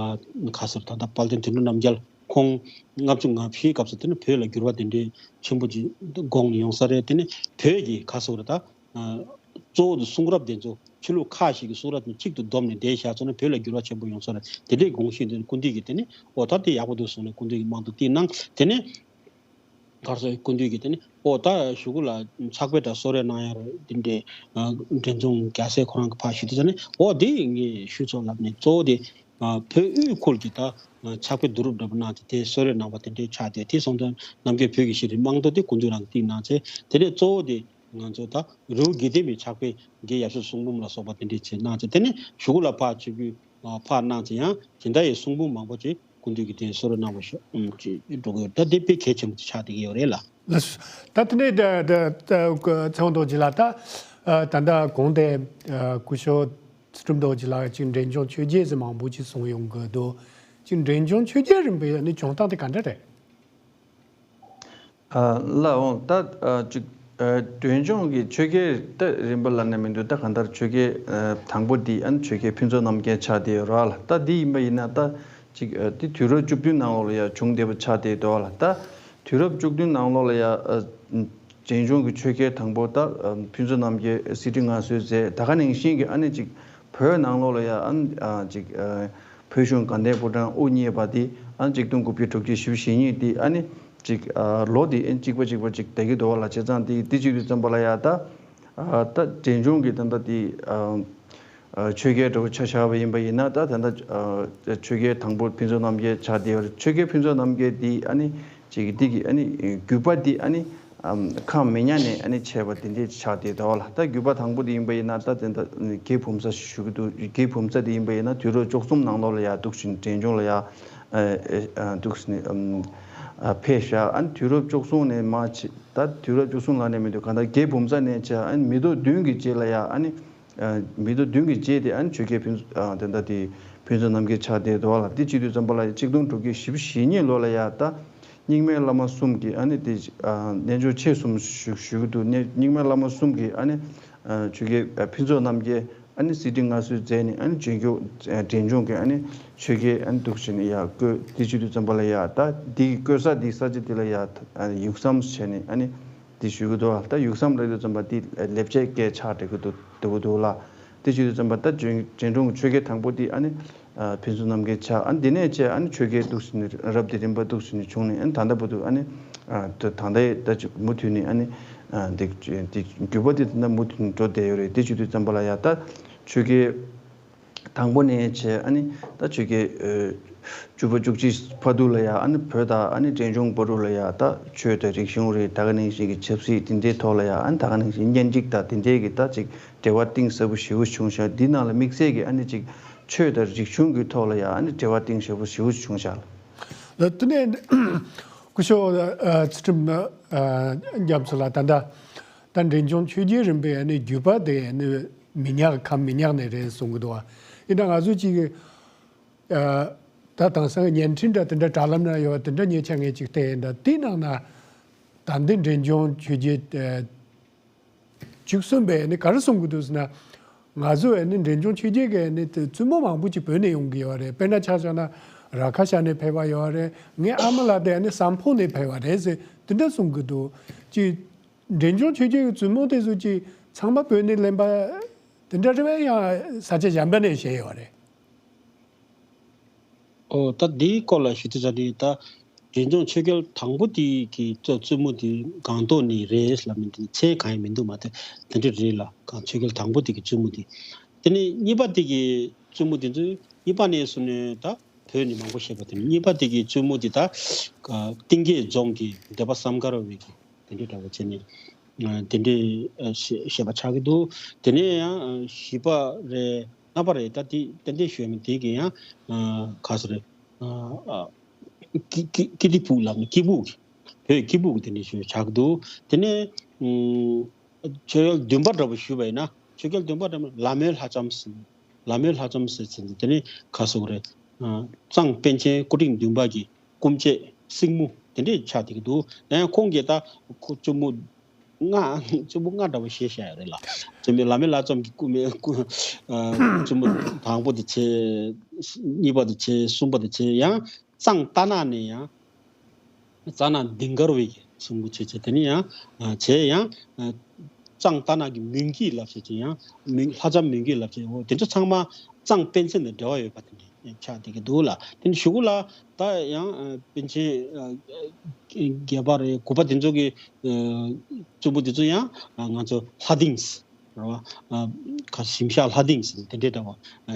ག་ཟེར་ད་ལྟ་དཔལ་ལྡན་དོན་གྲུབ་རྣམ་རྒྱལ་ཁོང་ལྔ་བཅུ་ང་བཞིའི་སྐབས་སུ་དེ་ནི་བོད་ལ་འགྱུར་བ་དེ་འདྲའི་ཆེན་པོ་ཅིག་དགོངས་ནས་ཡོང་ས་རེད། དེ་ནི་བོད་ཀྱི་ག་ཟེར་ད། ཨ་གཙོ་བོ་དེ་གསུང་རབ་དེ་ཚོ་ཆོས་ལུགས་ཁག་ཞིག་གི་གསུང་རབ་དེ་གཅིག་ཏུ་བསྡོམས་ནས་བསྡད་བཞག་ཚོ་ན་བོད་ལ་འགྱུར་བ་ཆེན་པོ་ཡོང་ས་རེད། དེ་འདྲའི་དགོངས་གཞི་དེ་སྐུ་མདུན་གྱིས་དེ་ནི་ཨོ་ད་དེ་ཡག་པོ་འདུག་གསུངས་ནས་སྐུ་མདུན་གྱིས་རྨང་རྡོ་བཏིང་གནང་། དེ་ནས་ག་རེ་ཟེར། སྐུ་མདུན་གྱིས་དེ་ནི་ཨོ་ད་གཞུག་གུ་ལ་ཕྱག་དཔེ་འདྲ་གསོལ་རས་གནང་ཡ་རེད། དེ་འདྲའི་ཨ་འབྲས་ལྗོངས་རྒྱལ་སྲས་ཁོ་རང་གི་ཕར་ཞུ་དུས་ཙམ་ནས་ཨོ་དེ་ངས་ཞུས་ཆོག་ལབ་ནས། གཙོ་བོ་དེ་ཨ་བོད་དབུས་ཁུལ་གྱི་ད་ཕྱག་དཔེ་བསྡུ་རུབ་འདྲ་པོ་གནང་སྟེ་དེ་གསོལ་རས་གནང་བ་དེ་འདྲའི་ཆགས་བསྡད། དེ་སོང་ཙང་རྣམ་རྒྱལ་བོད་ཀྱི་ཤེས་རིག་རྨང་རྡོ་དེ་སྐུ་མདུན་རང་གིས་བཏིང་གནང་བྱས། དེ་ནས་གཙོ་བོ་དེ་ང་ཚོ་ད་རི་བོ་དགེ་ལྡན་པའི་ཕྱག་དཔེ་དགེ་ཡབ་སྲས་གསུང་འབུམ་ལ་སོགས་པ་དེ་འདྲས་བྱས་གནང་བྱས། དེ་ནས་གཞུག་གུ་ལ་ཕར་ཆིབས་བསྒྱུར་ཨ་ཕར་གནང་བྱས། ཡང་སྦྱིན་བདག་ཡི་གསུང་འབུམ་མང་པོ་ཅིག་ སྐུ་མདུན་གྱིས་དེ་གསོལ་རས་གནང་བ་ཞུ་ཅེས་འགྲོ་གི་ཡོད། ད་དེ་དཔེ་གལ་ཆེན་པོ་ཆགས་བསྡད་ཀྱི་ཡོད་རེད་ལ། ལགས་སོ། ད་དེ་ནས་ད་ད་ད་ཚེ་དབང་རྡོ་རྗེ་ལགས། ད་ད་ལྟ་གོང་དེ་སྐུ་ཞབས་ཚུལ་ཁྲིམས་རྡོ་རྗེ་ལགས་ཀྱིས་འབྲས་ལྗོངས་ཆོས་བརྒྱད་ཟེར་མང་པོ་ཅིག་གསུངས་ཡོང་གི་འདུག་ཅིག་འབྲས་ལྗོངས་ཆོས་བརྒྱད་རིམ་པའི་ནི་བྱུང་སྟངས་དེ་ག་འདྲ་རེད། ལགས་འོང་། ད་ཅིག་འབྲས་ལྗོངས་ཀྱི་ཆོས་བརྒྱད་ད་རིམ་པ་ལབ་ནས་མི་འདུག་ད་གང་ལྟར་ཆོས་བརྒྱད་དང་པོ་འདི་ཨ་ནི་ཆོས་རྒྱལ་ཕུན་ཚོགས་རྣམ་རྒྱལ་ཆགས་བསྡད་ཡོད་རེད་ལ། ད་འདི་ཡིན་པ་ཡིན་ན་ད་ཅིག་འདི་དུས་རབས་བཅུ་བདུན་ནང་ལོགས་ལ་ཡང་བྱུང་བསྡད་པ་ཆགས་བསྡད་འདུག་ལ། ད་དུས་རབས་བཅུ་བདུན་ནང་ལོགས་ལ་ཡང་འབྲས་ལྗོངས་ཀྱི་ཆོས་རྒྱལ་དང་པོ་ད་ཕུན་ཚོགས་རྣམ་རྒྱལ་གསེར་ཁྲི་མངའ་གསོལ་མཛད། ད་ག་ནང་བཞིན་གྱི་ཨ་ནི་ཅིག་བོད་ནང་ལོགས་ལ་ཡང་ཨ་ནི་ཅིག་བོད་གཞུང་དགའ་ལྡན་ཕོ་བྲང་དབུ་བརྙེས་པ་འདི་ཨ་ནི་ཆིག་སྟོང་དགུ་བརྒྱ་དྲུག་ཅུ་ཞེ་གཉིས་འདི་ཨ་ནི་ཅིག་ལོ་འདི་ཨ་ནི་གཅིག་པ་གཅིག་པ་ཅིག་བསྡད་ཀྱི་འདུག་ལ། བྱས་ཙང་འདི་འདི་བྱེད་དུས་ཙམ་པ་ལ་ཡང་ད་ད་འབྲས་ལྗོངས་ཀྱི་ད་ལྟ་འདི་ཆོས་རྒྱལ་འདྲ་བོ་ཆ་བཞག་པ་ཡིན་པ་ཡིན་ན། ད་ད་ལྟ་ཆོས་རྒྱལ་དང་པོ་ཕུན་ཚོགས་རྣམ་རྒྱལ་ཆགས་བསྡད་ཡོད་རེད། ཆོས་རྒྱལ་ཕུན་ཚོགས་རྣམ་རྒྱལ་འདི་ཨ་ནི་ཅིག་འདི་གི་ཨ་ནི་བརྒྱུད་པ་འདི་ཨ་ནི་ཨམ་ཁམས་མི་ཉག་ནས་ཨ་ནི་མཆེད་པ་དེ་འདྲས་ཆགས་བསྡད་འདུག་ལ། ད་བརྒྱུད་པ་དང་པོ་དེ་ཡིན་པ་ཡིན་ན་ད་དེ་ད་རྒྱལ་བུམ་ཚ་ཞུ་གི་འདུག་རྒྱལ་བུམ་ཚ་དེ་ཡིན་པ་ཡིན་ན་དུས་རབས་བཅུ་གསུམ་ནང་ལོགས་ལ་ཡར་འདུག་ཕྱིན། འབྲས་ལྗོངས་ལ་ཡར་འདུག་ཕྱིན་ཨམ་ཕེབས་ཤག་ཨ་ནི་དུས་རབས་བཅུ་གསུམ་ནས་མར་ཕྱིན། ད་དུས་རབས་བཅུ་གསུམ་ལ་ནས་མི་འདུག་གང་ལྟར་རྒྱལ་བུམ་ཚ་ནས་བྱས་ཨ་ནི་མི་ཐོག་བདུན་གྱི་རྗེས་ལ་ཡར་ཨ་ནི་མི་ཐོག་བདུན་གྱི་རྗེས་དེ་ཨ་ནི་ཆོས་རྒྱལ་ཕུན་ཚོགས་དེ་འདྲ་དེ་ཕུན་ཚོགས་རྣམ་རྒྱལ་ཆགས་བསྡད་འདུག་ལ། དེ་བྱེད་དུས་ཙམ་པ་ལ་ཆིག་སྟོང་དྲུག་བརྒྱ་བཞི་བཅུ་ཞེ་གཉིས་ལོ་ལ་ཡ་ད་རྙིང་མའི་བླ་མ་གསུམ་གྱིས་ཨ་ནི་དེ་རྣལ་འབྱོར་མཆེད་གསུམ་ཞུ་ཞུ་གི་འདུག་རྙིང་མའི་བླ་མ་གསུམ་གྱིས་ཨ་ནི་ཆོས་རྒྱལ་ཕུན་ཚོགས་རྣམ་རྒྱལ་ཨ་ནི་གསེར་ཁྲི་མངའ་གསོལ་མཛད་ནས་ཨ་ནི་འབྲས་ལྗོངས་འབྲས་ལྗོངས་ཀྱི་ཨ་ནི་ཆོས་རྒྱལ་ཨ་ནི་འདུག་བྱས་ནས་ཡ་བསྐོས། དེ་བྱེད་དུས་ཙམ་པ་ལ་ཡ་ད་དེ་གི་བསྐོས་ས་དེ་ས་ཆ་དེ་ལ་ཡ་ཡུགས་ཟམ་བྱས་ནས་ཨ་ནི། དེ་ཞུ་གི་འདུག་ད་ཡུགས་ཟམ་ལབ་དུས་ཙམ་པ་དེ་ལེབ་ཆའི་སྐད་ཆགས་འགྲོ་གི་འདུག་འདུག་འདུག་ལ། དེ་ཞུ་དུས་ཙམ་པ་ད་འབྲས་ལྗོངས་ཆོས་རྒྱལ་དང་པོ་དེ་ཨ་ནི་ཕུན་ཚོགས་རྣམ་རྒྱལ་ཆགས། ཨ་ནི་དེ་ནས་བྱས་ཨ་ནི་ཆོས་རྒྱལ་འདུག་ཟེར་ནས་རབ་དེ་རིམ་པ་འདུག་ཟེར་ནས་བྱུང་ནས་ཨ་ནི་ད་ལྟ་བར་དུ་ཨ་ནི་ད་ལྟ་ད་ཅིག་མུ་མཐུད་ནས་ཨ་ནི་དེ་དེ་བརྒྱུད་པ་དེ་ད་ལྟ་མུ་མཐུད་ནས་འགྲོ་བསྡད་ཡོད་རེད། དེ་ཞུ་དུས་ཙམ་པ་ལ་ཡ་ད་ཆོས་རྒྱལ། དང་པོ་ནས་བྱས་ཨ་ནི་ད་ཆོས་རྒྱལ་བཅུ་པ་བཅུ་གཅིག་བར་དུ་ལ་ཡ་ཨ་ནི་བོད་དང་ཨ་ནི་འབྲས་ལྗོངས་བར་དུ་ལ་ཡ་ད་ཆོས་དང་རིག་གཞུང་རེད། ད་ག་ནང་བཞིན་གྱི་ཆབ་སྲིད་དེ་འདྲའི་ཐོག་ལ་ཡ་ཨ་ནི་ད་ག་ནང་བཞིན་གཉེན་སྒྲིག་དང་དེ་འདྲའི་གི་ད་ཅིག་འབྲེལ་བ་གཏིང་ཟབ་པོ་ཞེ་པོ་བྱུང་ཤག་འདི་ནང་ལ་དམིགས་བསལ་གྱི་ཨ་ནི་ཅིག་ཆོས་དང་རིག་གཞུང་གི་ཐོག་ལ་ཡ་ཨ་ནི་འབྲེལ་བ་གཏིང་ཟབ་པོ་ཞེ་པོ་བྱུང་ཤག་ལ། དེ་ནས་སྐུ་ཞབས་ཚུལ་ཁྲིམས་རྒྱ་མཚོ་ལགས། ད་ལྟ་ད་འབྲས་ལྗོངས་ཆོས་རྒྱལ་རིམ་པའི་ཨ་ནི་བརྒྱུད་པ་དེ་ཨ་ནི། མི་ཉག་ཁམས་མི་ཉག་ནས་རེད་གསུང་གི་འདུག་བ། ཡིན་ན་ང་ཚོ་གཅིག་གི་ཨ་ད་དེང་སང་བརྙན་འཕྲིན་འདྲ་དེ་འདྲ་དྲ་ལམ་ན་ཡོད་བ་དེ་འདྲ་ཉེ་ཆར་ངས་གཅིག་བལྟས་ཡིན། ད་དེའི་ནང་ན་ད་འདི་འབྲས་ལྗོངས་ཆོས་རྒྱལ་ཨ་བཅུ་གསུམ་པས་ནི་ག་རེ་གསུང་གི་འདུག་ཟེར་ན། ང་ཚོ་ཨ་ནི་འབྲས་ལྗོངས་ཆོས་རྒྱལ་གྱི་ཨ་ནི་དེ་བཙུན་མོ་མང་པོ་ཅིག་བོད་ནས་ཡོང་གི་ཡོད་རེད། དཔེར་ན་ཆ་བཞག་ན་ར་ཁ་ཤ་ནས་ཕེབས་པ་ཡོད་རེད། ངའི་ཨ་མ་ལགས་དེ་ཨ་ནི་སམ་ཕོ་ནས་ཕེབས་པ་རེད་ཟེར་དེ་འདྲ་གསུང་གི་འདུག་ཅིག་འབྲས་ལྗོངས་ཆོས་རྒྱལ་གྱི་བཙུན་མོ་དེ་ཚོ་ཅིག་ཚང་མ་བོད་ནས་ལེན་པ་དེ་འདྲ་རེད་པས། ཡང་ས་ཆ་གཞན་པ་ནས་བྱས་ཡོད་རེད། ཨོ་ད་འདིའི་སྐོར་ལ་ཞུ་དུས་ཙ་ནི་ད་འབྲས་ལྗོངས་ཆོས་རྒྱལ་དང་པོ་དེ་གི་བཙུན་བཙུན་མོ་དེ་སྒང་ཏོག་ནས་རེད་ལབ་ནས་འདི་མཚན་གང་ཡང་མི་འདུག་མ་གཏོགས་དེ་འདྲ་རེད་ལ། གང་ཆོས་རྒྱལ་དང་པོ་དེ་གི་བཙུན་མོ་དེ། དེ་ནས་གཉིས་པ་དེ་གི་བཙུན་མོ་དེ་ཚོས་གཉིས་པ་ནས་བཟུང་ནས་ད་བོད་ནས་མང་པོ་བཤད་པ་དེ་ནས་གཉིས་པ་དེ་གི་བཙུན་མོ་དེ་ད་གཏིང་སྐྱེས་རྫོང་གི་སྡེ་པ་བསམ་དཀར་བའི་གི་དེ་འདྲའི་འདྲ་བོ་བྱས་ནས་དེ་འདྲའི་བཤད་པ་ཆགས་ཀྱི་འདུག་དེ་ནས་ཡང་བཞི་པ་རེད། ལྔ་པ་རེད། ད་དེ་ཏན་ཏན་ཤོད་མི་དེ་གི་ཡང་ག་ས་རེད། ཀི་ཀི་ཀི་ཏི་ཕུག་ལབ་ནས་སྐྱིད་སྦུག་གི་བོད་སྐྱིད་སྦུག་གི་དེ་འདྲའི་ཤོད་ཆགས་ཀྱི་འདུག་དེ་ནས་ཆོས་རྒྱལ་བདུན་པ་འདྲ་བོ་ཞུས་པ་ཡིན་ན་ཆོས་རྒྱལ་བདུན་པ་འདྲ་བོ་ལ་མོའི་ལྷ་ལྕམ་ཟེར། ལ་མོའི་ལྷ་ལྕམ་ཟེར་ཚེ་འདི་དེ་ནི་ག་སོག་རེད། གཙང་པཎ་ཆེན་སྐུ་ཕྲེང་བདུན་པ་གི་སྐུ་མཆེད་སྲིང་མོ་དེ་འདྲས་ཆགས་བསྡད་ཀྱི་འདུག་ཡང་ཁོང་གིས་ད་ཁོ་བཙུན་མོ་ལྔ་བཙུན་མོ་ལྔ་འདྲ་བོ་བཞེས་བཞག་ཡོད་རེད་ལ། བཙུན་མོའི་ལ་མོའི་ལྷ་ལྕམ་གྱི་སྐུ་མེ་སྐུ། བཙུན་མོ་དང་པོ་དེ་བྱས། གཉིས་པ་དེ་བྱས། གསུམ་པ་དེ་བྱས། ཡང་གཙང་རྟ་ནག་ནས་ཡང་། རྩ་ནག་ལྡིང་དཀར་བའི་གསུང་གི་ཆོས་ཆེ། དེ་ནི་ཡང་བྱས་ཡང་གཙང་རྟ་ནག་གི་མུན་སྐྱེས་ལབ་བྱས་ཀྱི་ཡང་མུན་ལྷ་ལྕམ་མུན་སྐྱེས་ལབ་བྱས། འོ་དེ་ཚོ་ཚང་མ་གཙང་པཎ་ཆེན་དང་འབྲེལ་བ་ཡོད་པ་དེ་འདྲ་ཆགས་བསྡད་ཀྱི་འདུག་ལ། དེ་ནི་གཞུག་གུ་ལ་ད་ཡང་པཎ་ཆེན་བརྒྱད་པ་རེད། དགུ་པ་དེ་ཚོ་གི་བཙུན་མོ་དེ་ཚོ་ཡང་ང་ཚོ་ལྷ་སྡིངས་རེད་བ། ག་ཞིམ་ཤག་ལྷ་སྡིངས་དེ་འདྲའི་འདྲ་བ་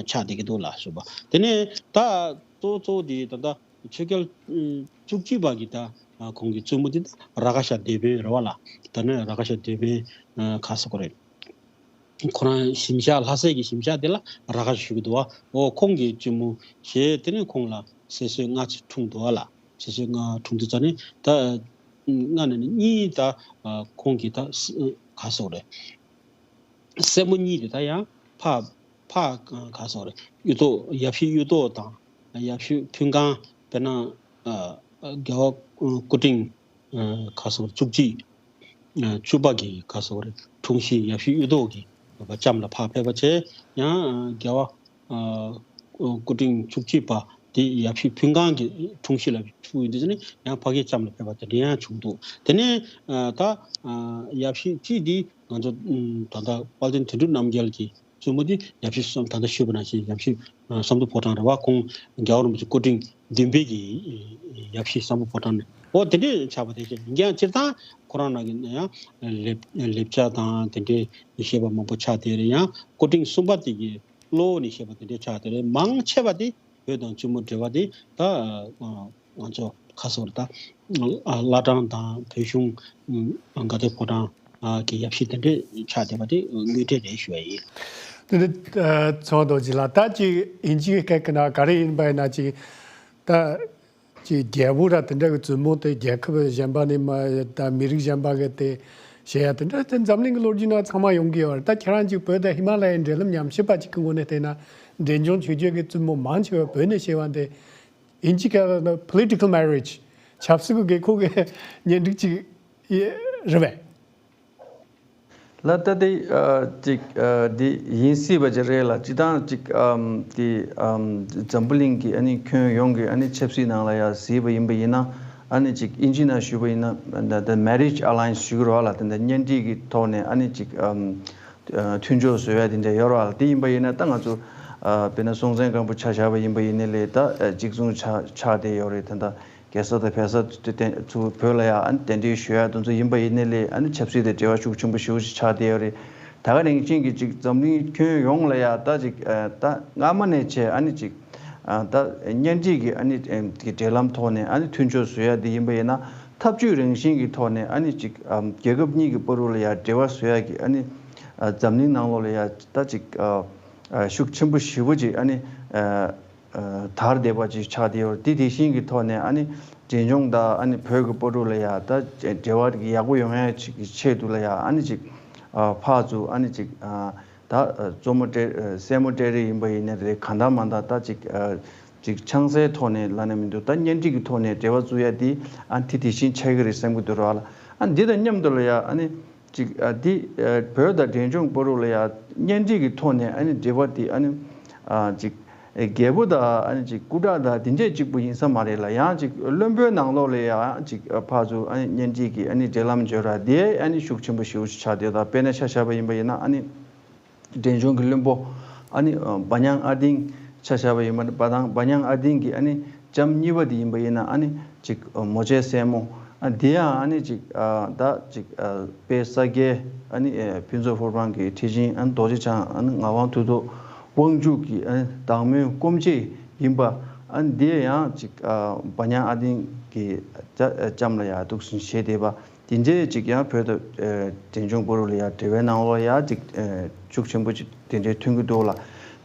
ཆགས་བསྡད་ཀྱི་འདུག་ལ་ཞུ་བ། དེ་ནས་ད་གཙོ་བོ་གཙོ་བོ་དེ་ད་ལྟ། ཆོས་རྒྱལ་བཅུ་གཅིག་པ་གི་ད་ཁོང་གི་བཙུན་མོ་དེ་ར་ཁ་ཤ་སྡེ་དཔོན་རེད་བ་ལ། ད་ནི་ར་ཁ་ཤ་སྡེ་དཔོན་ག་སོག་རེད། ཁོ་རང་ཞིམ་ཤག་ལྷ་སའི་གི་ཞིམ་ཤག་དེ་ལ་ར་ཁ་ཤ་ཞུ་གི་འདུག་བ། འོ་ཁོང་གི་བཙུན་མོ་བྱས། དེ་ནས་ཁོང་ལ་ སོ་སོའི་མངལ་ཆུ་འཁྲུངས་འདུག་བ་ལ། སོ་སོའི་མངལ་འཁྲུངས་དུས་ཙ་ནས་ད་མངལ་ནས་ནི་གཉིས་ད་ཁོང་གིས་ད་ག་སོགས་རེད། སྲས་མོ་གཉིས་དེ་ད་ཡང་ཕ་ཕ་ག་སོགས་རེད། གཡུ་ཐོག་ཡབ་གཞིས་གཡུ་ཐོག་དང་ཡབ་གཞིས་ཕུན་ཁང་དཔེར་ན་རྒྱལ་བ་སྐུ་ཕྲེང་ག་སོགས་བཅུ་གཅིག་བཅུ་པ་གི་ག་སོགས་རེད། འཁྲུངས་གཞིས་ཡབ་གཞིས་གཡུ་ཐོག་གི་བྱམས་ལ་ཕར་ཕེབས་པ་བྱས། ཡང་རྒྱལ་བ་སྐུ་ཕྲེང་བཅུ་གཅིག་པ་དེ་ཡབ་གཞིས་ཕུན་ཁང་གི་འཁྲུངས་གཞིས་ལ་ཕྱུག་ཡིན་དུས་ནི་ཡང་ཕ་གིར་བྱམས་ལ་ཕེབས་པ་དེ་འདྲ་ཡང་བྱུང་འདུག་དེ་ནས་ད་ཡབ་གཞིས་གཅིག་འདི་ང་ཚོ་ད་ལྟ་དཔལ་ལྡན་དོན་གྲུབ་རྣམ་རྒྱལ་གྱི་བཙུན་མོ་དེ་ཡབ་གཞིས་བསམ་ད་ལྟ་ཞུས་པ་ནང་བཞིན་ཡབ་གཞིས་བསམ་གྲུབ་ཕོ་བྲང་རེད་བ། ཁོང་རྒྱལ་བ་རིན་པོ་ཆེ་སྐུ་ཕྲེང་བདུན་པའི་གི་ཡབ་གཞིས་བསམ་གྲུབ་ཕོ་བྲང་ནས་འོ་དེ་འདྲས་ཆགས་པ་དེ་བཞིན་ཡིན་ཀྱང་སྤྱིར་བཏང་ཁོ་རང་རང་གི་ཡང་ལེབ་ལེབ་ཆ་དང་དེ་འདྲས་བཤད་པ་མང་པོ་ཆགས་བསྡད་རེད། ཡང་སྐུ་ཕྲེང་གསུམ་པ་དེ་གི་གློ་བོ་ནས་བཤད་པ་དེ་འདྲས་ཆགས་བསྡད་རེད། མང་ཆེ་བ་དེ་བོད་དང་གཅུང་མོ་འབྲེལ་བ་དེ་ད་ང་ཚོ་ཁ་སོར་ད་བླ་བྲང་དང་བོད་གཞུང་དགའ་ལྡན་ཕོ་བྲང་གི་ཡབ་གཞིས་དེ་འདྲས་ཆགས་བསྡད་པ་དེ་དངོས་འབྲེལ་རེད་ཞུ་བ་ཡིན། དེ་འདྲ་ཚོགས་རྡོ་རྗེ་ལགས། ད་ཅིག་དབྱིན་ཇིའི་སྐད་ཀྱི་ནང་ག་རེ་ཡིན་པ་ཡིན་ན་ཅིག་ད་ཅིག་རྒྱལ་པོ་ར་དེ་འདྲ་གི་བཙུན་མོ་དེ་རྒྱལ་ཁབ་གཞན་པ་ནས་མ་ད་མི་རིགས་གཞན་པ་གི་དེ་བྱེད་ཡ་དེ་འདྲ་དེ་འཛམ་གླིང་གི་ལོ་རྒྱུས་ནང་ཚང་མ་ཡོང་གི་ཡོད་རེད། ད་ཁྱེད་རང་ཅིག་བོད་དང་ཧི་མ་ལ་ཡའི་འབྲེལ་ལམ་ཉམས་ཞིབ་པ་ཅིག་གི་ངོས་ནས་བལྟས་ན་འབྲས་ལྗོངས་ཆོས་རྒྱལ་གྱི་བཙུན་མོ་མང་ཆེ་བ་བོད་ནས་བྱས་པ་འདི་དབྱིན་ཇི་སྐད་ལ་political marriage ཆབ་སྲིད་ཀྱི་དགོས་མཁོ་གི་གཉེན་སྒྲིག་ཅིག་རེད་པས། ལ་ད་དེ་ཅིག་འདི་ཡིན་སྲིད་པ་ཅིག་རེད་ལ། སྤྱིར་བཏང་ཅིག་དེ་འཛམ་བུ་གླིང་གི་ཨ་ནི་ཁྱོན་ཡོངས་ཀྱི་ཨ་ནི་ཆབ་སྲིད་ནང་ལ་ཡང་གཟིགས་པ་ཡིན་པ་ཡིན་ན། ཨ་ནི་ཅིག་དབྱིན་ཇི་ནང་ཞུས་པ་ཡིན་ན་the marriage alliance ཞུ་གི་རེད་བ་ལ། དེ་འདྲ་གཉེན་སྒྲིག་གི་ཐོག་ནས་ཨ་ནི་ཅིག་མཐུན་ཕྱོགས་བཟོ་ཡ་དེ་འདྲ་ཡོད་རེད་བ་ལ། དེ་ཡིན་པ་ཡིན་ན་ད་ང་ཚོ་དཔེར་ན་སྲོང་བཙན་སྒམ་པོ་ཆ་བཞག་པ་ཡིན་པ་ཡིན་ནའི་ལས་ད་གཅིག་མཚུངས་ཆགས་ཆགས་བསྡད་ཡོད་རེད། ད་ལྟ་རྒྱལ་ས་དང་བལ་ས་དེ་ཚུར་བོད་ལ་ཡང་ཨ་ནི་གདན་འདྲེན་ཞུ་ཡ་དེ་ཚོ་ཡིན་པ་ཡིན་ནའི་ལས་ཨ་ནི་ཆབ་སྲིད་དང་འབྲེལ་བ་ཤུགས་ཆེན་པོ་ཞེ་པོ་ཅིག་ཆགས་བསྡད་ཡོད་རེད། ད་ག་ནང་བཞིན་གྱི་ཅིག་འཛམ་གླིང་ཁྱོན་ཡོངས་ལ་ཡང་ད་ཅིག་ད་སྔ་མ་ནས་བྱས་ཨ་ནི་ཅིག་ད་གཉེན་སྒྲིག་གི་ཨ་ནི་གི་འབྲེལ་ལམ་ཐོག་ནས་ཨ་ནི་མཐུན་ཕྱོགས་བཟོ་ཡ་དེ་ཡིན་པ་ཡིན་ན། འཐབ་ཇུས་རང་བཞིན་གྱི་ཐོག་ནས་ཨ་ནི་ཅིག་རྒྱལ་ཁབ་གཉིས་ཀྱི་བར་དུ་ལ་ཡང་འབྲེལ་བ་བཟོ་ཡ་གི་ཨ་ནི་འཛམ་གླིང་ནང་ལོགས་ལ་ཡང་ད་ཅིག་ཤུགས་ཆེན་པོ་ཞེ་པོ་ཅིག་ཨ་ནི་དར་བསྡད་པ་ཅིག་ཆགས་བསྡད་ཡོད་རེད། དེ་དེ་བཞིན་གྱི་ཐོག་ནས་ཨ་ནི་འབྲས་ལྗོངས་དང་ཨ་ནི་བོད་ཀྱི་བར་དུ་ལ་ཡང་ད་འབྲེལ་བ་ཡག་པོ་ཡོང་ཡ་ཅིག་གི་ཆེད་དུ་ལ་ཡང་ཨ་ནི་ཅིག་ཕར་ཚུར་ཨ་ནི་ཅིག་ད་གཙོ་མོ་སྤྲད་སྲས་མོ་སྤྲད་རེས་ཡིན་པ་ཡིན་ནའི་རེད། གང་ལྟར་མ་ལྟར་ད་ཅིག་ཅིག་ཆང་སའི་ཐོག་ནས་ལབ་ན་མི་འདུག་ད་གཉེན་སྒྲིག་གི་ཐོག་ནས་འབྲེལ་བ་བཙུགས་ཡ་དེ་ཨ་དེ་དེ་བཞིན་ཆགས་ཀྱི་རེད་བསམ་གྱི་འདུག་ར་ལ། ཨ་འདི་དང་མཉམ་དུ་ལ་ཡ་ཨ་ནི་ཅིག་ཨ་འདི་ཨ་བོད་དང་འབྲས་ལྗོངས་བར་དུ་ལ་ཡ་གཉེན་སྒྲིག་གི་ཐོག་ནས་ཨ་ནི་འབྲེལ་བ་དེ་ཨ་ནི་ཨ་ཅིག་ཨ་རྒྱལ་པོ་དང་ཨ་ནི་ཅིག་སྐུ་དྲག་དང་དེ་འདྲས་གཅིག་པུ་ཡིན་ས་མ་རེད་ལ། ཡང་ཅིག་བློན་པོའི་ནང་ལོགས་ལ་ཡ་ཅིག་ཨ་ཕར་ཚུར་ཨ་ནི་གཉེན་སྒྲིག་གི་ཨ་ནི་འབྲེལ་ལམ་འབྱོར་ར་དེ་ཨ་ནི་ཤུགས་ཆེན་པོ་ཞེ་པོ་ཞིག་ཆགས་བསྡད། ད་དཔེར་ན་ཆ་བཞག་པ་ཡིན་པ་ཡིན་ན་ཨ་ནི། འབྲས་ལྗོངས་ཀྱི་བློན་པོ་ཨ་ནི་ཨ་བ་ཉང་ཨ་ཏིང་ཆ་བཞག་པ་ཡིན་པ་ནི་བ་དང་བ་ཉང་ཨ་ཏིང་གི་ཨ་ནི་ལྕམ་གཉིས་པ་དེ་ཡིན་པ་ཡིན་ན་ཨ་ནི་ཅིག་ཨ་མོ་ཆེ་སྲས་མོ་ཨ་དེ་ཡང་ཨ་ནི་ཅིག་ཨ་ད་ཅིག་ཨ་དཔལ་ས་སྐྱའི་ཨ་ནི་ཨ་ཕུན་ཚོགས་ཕོ་བྲང་གི་ཁྲི་ཆེན་ཨ་ནི་རྡོ་རྗེ་འཆང་ཨ་ནི་ངག་དབང་མཐུ་སྟོབས་དབང་ཕྱུག་གི་ཨ་ནི་བདག་མོའི་སྐུ་མཆེད་ཡིན་པ་ཨ་ནི་དེ་ཡང་ཅིག་ཨ་བ་ཉང་ཨ་ཏིང་གི་ལྕམ་ལ་ཡང་འདུག་སེ་བྱས་བསྡད་པ། དེ་འདྲའི་ཅིག་ཡང་བོད་དང་ཨ་འབྲས་ལྗོངས་བར་དུ་ལ་ཡང་འབྲེལ་བའི་ནང་ལོགས་ཡང་ཅིག་ཨ་ཤུགས་ཆེན་པོ་ཅིག་དེ་འདྲའི་ཐོན་གྱི་འདུག་ལ།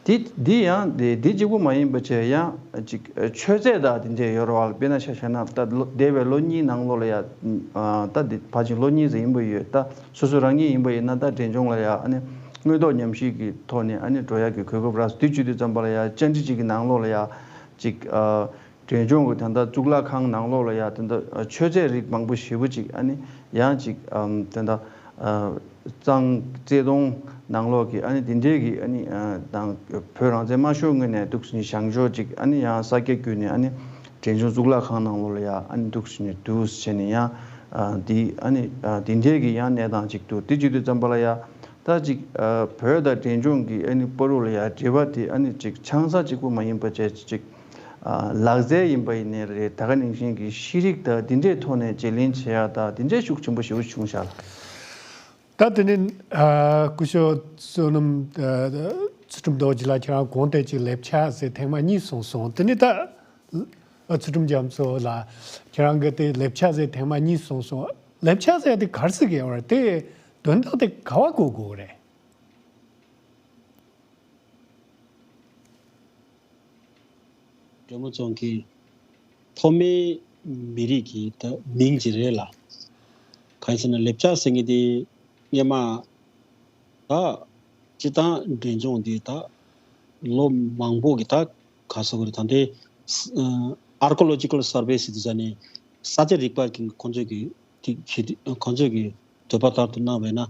དེ་དེ་ཡང་དེ་དེ་གཅིག་པུ་མ་ཡིན་པ་བྱས་ཡང་ཅིག་ཨ་མཆོད་རྫས་དང་དེ་འདྲའི་ཡོད་རེད་བ་ལ། དཔེར་ན་ཆ་བཞག་ན་ད་ལོ་འདས་པའི་ལོ་གཉིས་ནང་ལོགས་ལ་ཡང་ཨ་ད་དེ་ཕལ་ཆེར་ལོ་གཉིས་ཙམ་ཡིན་པ་ཡོད། ད་སོ་སོ་རང་ཉིད་ཡིན་པ་ཡིན་ན་ད་འབྲས་ལྗོངས་ལ་ཡང་ཨ་ནི་དངོས་ཐོག་ཉམས་ཞིབ་ཀྱི་ཐོག་ནས་ཨ་ནི་འགྲོ་ཡག་གི་གོ་སྐབས་རག་སོང་། དེ་བྱེད་དུས་ཙམ་པ་ལ་ཡང་བཅར་འདྲི་ཅིག་གི་ནང་ལོགས་ལ་ཡང་ཅིག་ཨ། འབྲས་ལྗོངས་ཀྱི་ད་ལྟ་གཙུག་ལག་ཁང་ནང་ལོགས་ལ་ཡང་ད་ལྟ་མཆོད་རྫས་རིགས་མང་པོ་ཞེ་པོ་ཅིག་ཨ་ནི་ཡང་ཅིག་ཨམ་ད་ལྟ་ཨ་གཙང་རྩེ་གདོང་ནང་ལོགས་ཀྱི་ཨ་ནི་དེ་འདྲའི་གི་ཨ་ནི་ཨ་དང་བོད་རང་བཙན་མ་ཤོར་སྔོན་ནས་འདུག་སེ་བཞེངས་ཆོག་ཅིག་ཨ་ནི་ཡང་ས་སྐྱ་བརྒྱུད་ནས་ཨ་ནི་འབྲས་ལྗོངས་གཙུག་ལག་ཁང་ནང་ལོགས་ལ་ཡང་ཨ་ནི་འདུག་སེ་ནས་འདུག་སེ་བྱས་ནས་ཡང་ཨ་འདི་ཨ་ནི་ཨ་དེ་འདྲའི་གི་ཡང་གནས་སྟངས་ཅིག་འདུག་དེ་བྱེད་དུས་ཙམ་པ་ལ་ཡང་ད་ཅིག་ཨ་བོད་དང་འབྲས་ལྗོངས་ཀྱི་ཨ་ནི་བར་དུ་ལ་ཡང་འབྲེལ་བ་དེ་ཨ་ནི་ཅིག་ཆང་ས་གཅིག་པུ་མ་ཡིན་པ་བྱས་ཅིག་ལག་རྩལ་ཡིན་པ་ཡིན་ནའི་རེད། ད་ག་ནང་བཞིན་གྱི་ཤེས་རིག་དང་འདི་འདྲའི་ཐོག་ནས་བརྗེ་ལེན་བྱེད་ཡག་དང་འདི་འདྲའི་ཤུགས་ཆེན་པོ་ཞེ་པོ་བྱུང་ཤག་ལ། ད་དེ་ནི་སྐུ་ཞབས་བསོད་ནམས་ཚུལ་ཁྲིམས་རྡོ་རྗེ་ལགས་ཁྱེད་རང་གོང་དེ་ཅིག་ལེབ་ཆ་ཟེར་ཐེངས་མ་གཉིས་གསུངས་སོང་། དེ་ནི་ད་ཚུལ་ཁྲིམས་རྒྱ་མཚོ་ལགས་ཁྱེད་རང་གི་དེ་ལེབ་ཆ་ཟེར་ཐེངས་མ་གཉིས་གསུངས་སོང་། ལེབ་ཆ་ཟེར་དེ་ག་རེ་ཟེར་གི་ཡོད་རེད། དེ་དོན་དག་དེ་ག་བ་གོ་དགོས་རེད། སྒྲོལ་མ་ཚང་གིས་ ཐོག་མའི་མི་རིགས་ཀྱི་ད་མིང་ཅིག་རེད་ལ། གང་ཡིན་ཟེར་ན་ལེབ་ཅ་ཟེར་མཁན་དེ་སྔོན་མ་ད་སྤྱིར་བཏང་འབྲས་ལྗོངས་འདི་ད་ལོ་མང་པོ་གི་ད་ག་ཟེར་དགོས་རེད། ད་འདི་ཨར་ཀོ་ལོ་ཇི་ཀལ་སར་ཝེ་ཟེར་དུས་ཙ་ནས་ས་ཆ་རིག་པ་གི་ཁོང་ཚོས་ཀྱི་ཁོང་ཚོས་ཀྱི་འདོད་པ་ལྟར་དུ་གནང་བས་ན་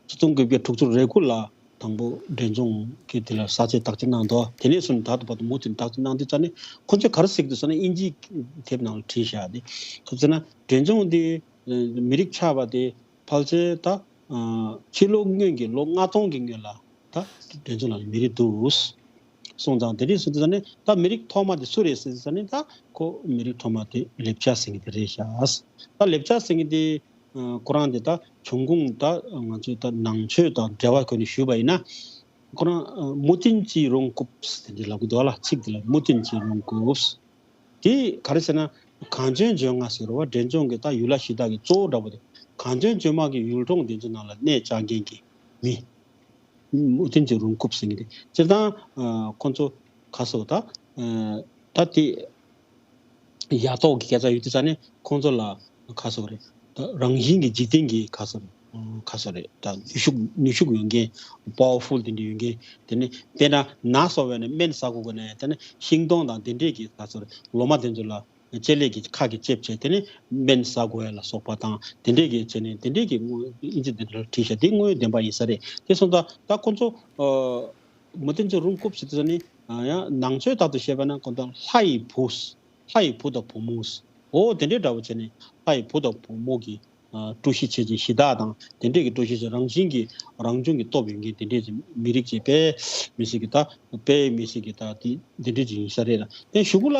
ཆིག་སྟོང་དགུ་བརྒྱ་དྲུག་ཅུ་རེ་དགུ་ལ་དང་པོ་འབྲས་ལྗོངས་ཀྱི་དེ་ལ་ས་ཆའི་བརྟག་དཔྱད་གནང་འདུག་དེ་ནས་བཟུང་ད་ལྟ་བར་དུ་མུ་མཐུད་བརྟག་དཔྱད་གནང་དུས་ཙ་ནས་ཁོང་ཚོས་ག་རེ་གཟིགས་འདུག་ཟེར་ན་དབྱིན་ཇིའི་དེབ་ནང་ལ་བྲིས་བཞག་དེ་ག་ཟེར་ན་འབྲས་ལྗོངས་འདི་མི་རིགས་ཆགས་པ་དེ་ཕལ་ཆེར་ད་ཕྱི་ལོ་སྔོན་གྱི་ལོ་ལྔ་སྟོང་གི་སྔོན་ལ་ད་འབྲས་ལྗོངས་ལ་མི་རིགས་འདུག་སོང་ཙང་དེ་འདྲས་སོང་དུས་ཙ་ནས་ད་མི་རིགས་ཐོག་མ་དེ་སུ་རེད་ཟེར་དུས་ཙ་ནས་ད་ཁོ་མི་རིགས་ཐོག་མ་དེ་ལེབ་ཅ་ཟེར་མཁན་དེ་རེད་ཤག་ད་ལེབ་ཅ་ཟེར་མཁན་དེ་ཁོ་རང་དེ་ད་བྱུང་ཁུངས་ད་ང་ཚོས་ད་ནང་ཆོས་དང་འབྲེལ་བ་བཀོད་ནས་ཞུས་པ་ཡིན་ན་ཁོ་རང་མུ་ཏིན་ཅི་རུང་ཀུབ་དེ་འདྲས་ལབ་ཀྱི་འདུག་ལ། ཚིག་དེ་ལ་མུ་ཏིན་ཅི་རུང་ཀུབ། དེ་ག་རེ་ཟེར་ན་གངས་ཅན་ལྗོན་ལྔ་ཟེར་བ་འབྲས་ལྗོངས་ཀྱི་ད་ཡུལ་ལྷ་གཞི་བདག་གི་གཙོ་བོ་འདྲ་པོ་དེ་གངས་ཅན་ལྗོན་མ་གི་ཡུལ་གྲོང་དེ་ཚོ་ནང་ལ་གནས་བཅགས་མཁན་གྱི་མི། མུ་ཏིན་ཅི་རུང་ཀུབ་ཟེར་མཁན་དེ་སྤྱིར་བཏང་ཁོང་ཚོ་ག་ཟེར་ད་ད་དེ་ཡ་ཐོག་གི་སྐད་ཆ་ཡོད་དུས་ཙ་ནས་ཁོང་ཚོ་ལ་ག་ཟེར་རེད། ད་རང་བཞིན་གྱི་འཇིག་རྟེན་གྱི་ག་ཟེར་ག་ཟེར་རེད། ད་ནུས་ཤུགས་ནུས་ཤུགས་ཡོད་མཁན་པ་ཝར་ཕུལ་དེ་འདྲ་ཡོད་མཁན་དེ་ནས་དཔེར་ན་ན་སོ་བས་ནས་སྨན་ཟ་དགོས་དགོས་ནས་དེ་ནས་ཤིང་སྡོང་དང་དེ་འདྲས་ཀྱི་ག་ཟེར་ལོ་མ་དེ་ཚོ་ལ་ལྕེ་ལེབ་ཀྱི་ཁ་གི་ལྕེབ་བྱས་དེ་ནས་སྨན་ཟ་དགོས་ཡ་ལ་སོགས་པ་དང་དེ་འདྲས་ཀྱི་བྱས་ནས་དེ་འདྲས་ཀྱི་དངོས་ཨིན་ཇི་དེ་འདྲ་བྲིས་ཤག་དེ་དངོས་ཡོད་བདེན་པ་ཡིན་ས་རེད། དེ་སོང་ཙང་ད་ཁོང་ཚོ་མུ་ཏིན་ཅི་རུང་ཀུབ་ཟེར་དུས་ནི་ཡང་ནང་ཆོས་ལྟར་དུ་བཤད་པ་ན་ཁོང་ཚོ་ལྷ་ཡི་བུ། ལྷ་ཡི་བུ་དང་བུ་མོ། འོ་དེ་འདྲའི་འདྲ་བོ་བྱས་ནས་ལྷ་ཡི་བུ་དང་བུ་མོ་གི་ཨ་བཀྲ་ཤིས་ཆེ་ཆེ་གཞི་བདག་དང་དེ་འདྲས་ཀྱི་བཀྲ་ཤིས་ཆེ་རང་བཞིན་གྱི་རང་བྱུང་གི་སྟོབས་ཡོད་མཁན་དེ་འདྲས་ཀྱི་མི་རིགས་ཀྱི་དཔེ་མི་སྲིད་ཀྱི་ད་དཔེ་མི་སྲིད་ཀྱི་ད་དེ་དེ་འདྲས་ཀྱི་ཡིན་ས་རེད་ལ། དེ་གཞུག་གུ་ལ་